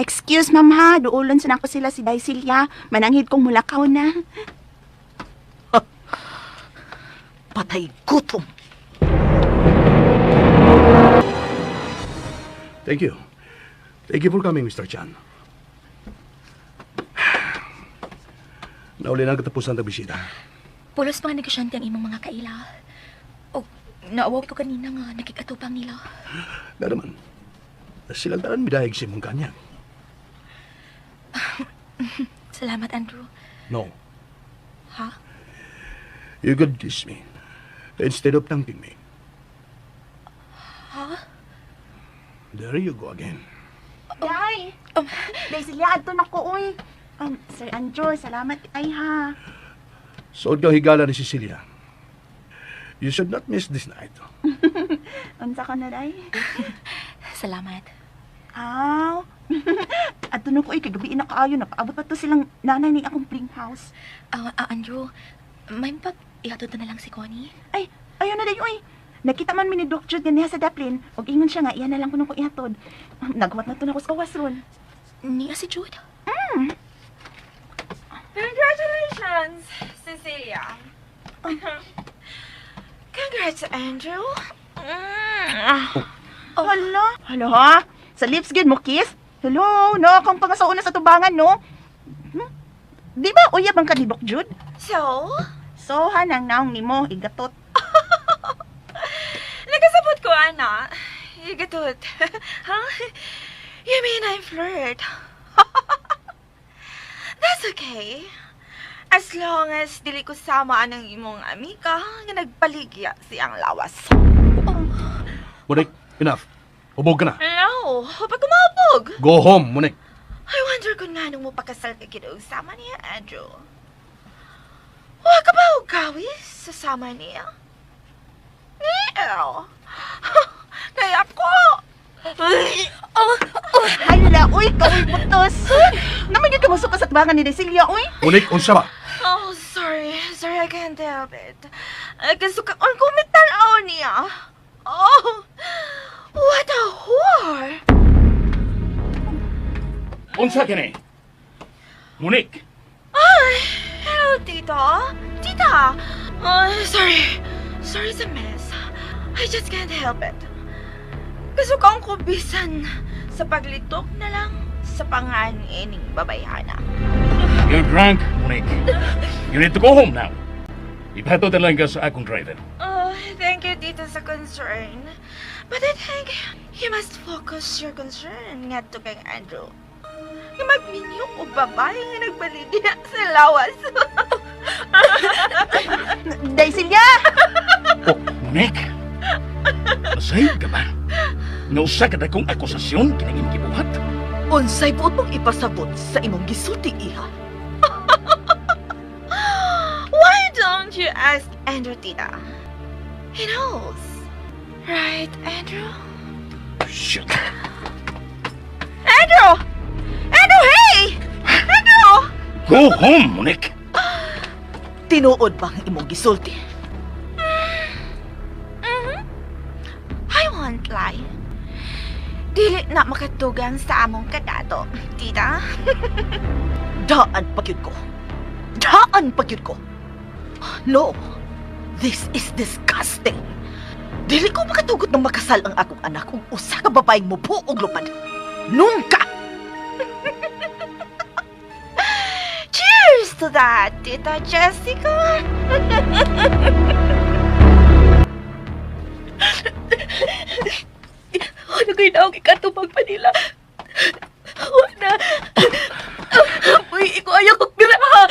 Excuse, ma'am, ha. Duulon sa nako sila si Daisilia. Mananghid kong mulakaw na. Patay gutom. Thank you. Thank you for coming, Mr. Chan. Nauli na ang katapusan ng bisita. Pulos mga negosyante ang imong mga kaila. O, naawaw ko kanina nga nakikatupang nila. Nga naman, silang tanan midahig sa imong kanya. Salamat, Andrew. No, Ha? you could kiss me instead of thanking me. Ha? There you go again. Day! Daisilia, adto na ko, uy. Sir Andrew, salamat ay ha. Suod kang higala ni Cecilia. You should not miss this night. Unsa ka na, Day? Salamat. Aw. Adto na ko, uy, kagabi na kaayo. Nakaabot pa to silang nanay ni akong pring house. Andrew, may pag ihatod na lang si Connie. Ay, ayaw na day, uy. Nakita man mi ni Doc Jude ganiha sa Daplin. Og ingon siya nga, iyan na lang kuno ko ihatod. Nagwat na to na ko sa kawas ron. Niya si Jude. Congratulations, Cecilia. Congrats, Andrew. Oh. Hala. Hala ha? Sa lips gid mo kiss? Hello, no, akong pangasauna sa tubangan, no? Di ba uyab ang ka ni Doc Jude? So? So, ha, nang naong nimo, igatot. Nagkasabot ko, ana. Igatot. Huh? You mean I'm flirt? That's okay. As long as dili ko sama ang imong amiga nga nagpaligya siyang lawas. Monique, enough. Hubog ka na. No, pag kumabog. Go home, Monique. I wonder kung nganong mo pakasal ka gid sama niya, Andrew. Wa ka ba og gawis sa sama niya? Ew. Kaya ako. Oh, hala, uy, kaway butos. Naman yung kamusok ka sa tubangan ni Cecilia, uy. Monique, unsa ba? Oh, sorry. Sorry, I can't help it. Kasuka on kumitan-aw niya. Oh, what a whore! Unsa kini? Monique, Ay, hello, Tito. Tita! Oh, sorry. Sorry sa mess. I just can't help it. Kasukang ko bisan sa paglitok na lang sa pangan ining babayhana. You're drunk, Monique. You need to go home now. Ipahatod na lang ka sa akong driver. Oh, thank you, Tito, sa concern. But I think you must focus your concern ngadto kang Andrew. Nga magminyo og babae nga nagbaligya sa lawas. Daisilia! Oh, Monique! Masayod ka ba? Nausa ka na kong akusasyon kining imong gibuhat? Unsay buot mong ipasabot sa imong gisulti, iha? Why don't you ask Andrew, Tita? He knows. Right, Andrew? Shit! Andrew! Andrew, hey! Andrew! Go home, Monique! Tinuod ba ang imong gisulti? I won't lie. Dili na makatugang sa among kadato, Tita. Daan pa gyud ko. Daan pa gyud ko. No. This is disgusting. Dili ko makatugot ng makasal ang akong anak kung usa ka babaeng mubo og lupad. Nunca! Cheers to that, Tita Jessica. Ano kayo na akong ikatubag pa nila? Wala. Uy, ikaw ayaw kong biraha.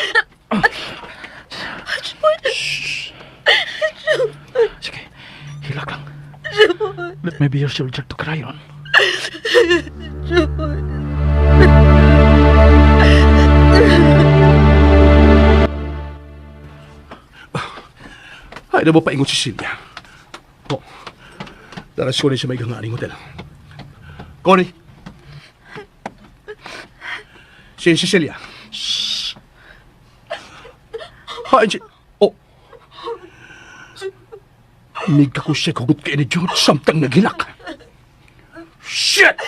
Sige, hilak lang. Let me be your shoulder to cry on. Ay, na mo paingon si Cecilia. Oh, dara si Connie sa may ganganing hotel. Connie! Si Cecilia. Shh. Hain si... Oh! Miga ko siya kugot kay ni George samtang nagilak. Shit!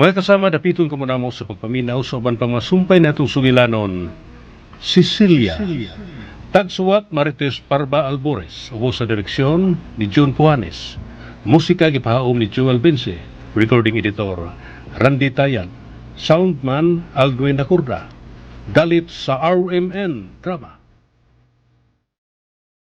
Mga kasama, dapiton ko muna mo sa pagpaminaw sa uban pang masumpay natong sugilanon, Cecilia. Tagsuwat Marites Parba Albores, ubo sa direksyon ni June Puanes. Musika gipahaom ni Joel Vince, recording editor Randy Tayan, soundman Aldwin Acurda. Dalit sa RMN Drama.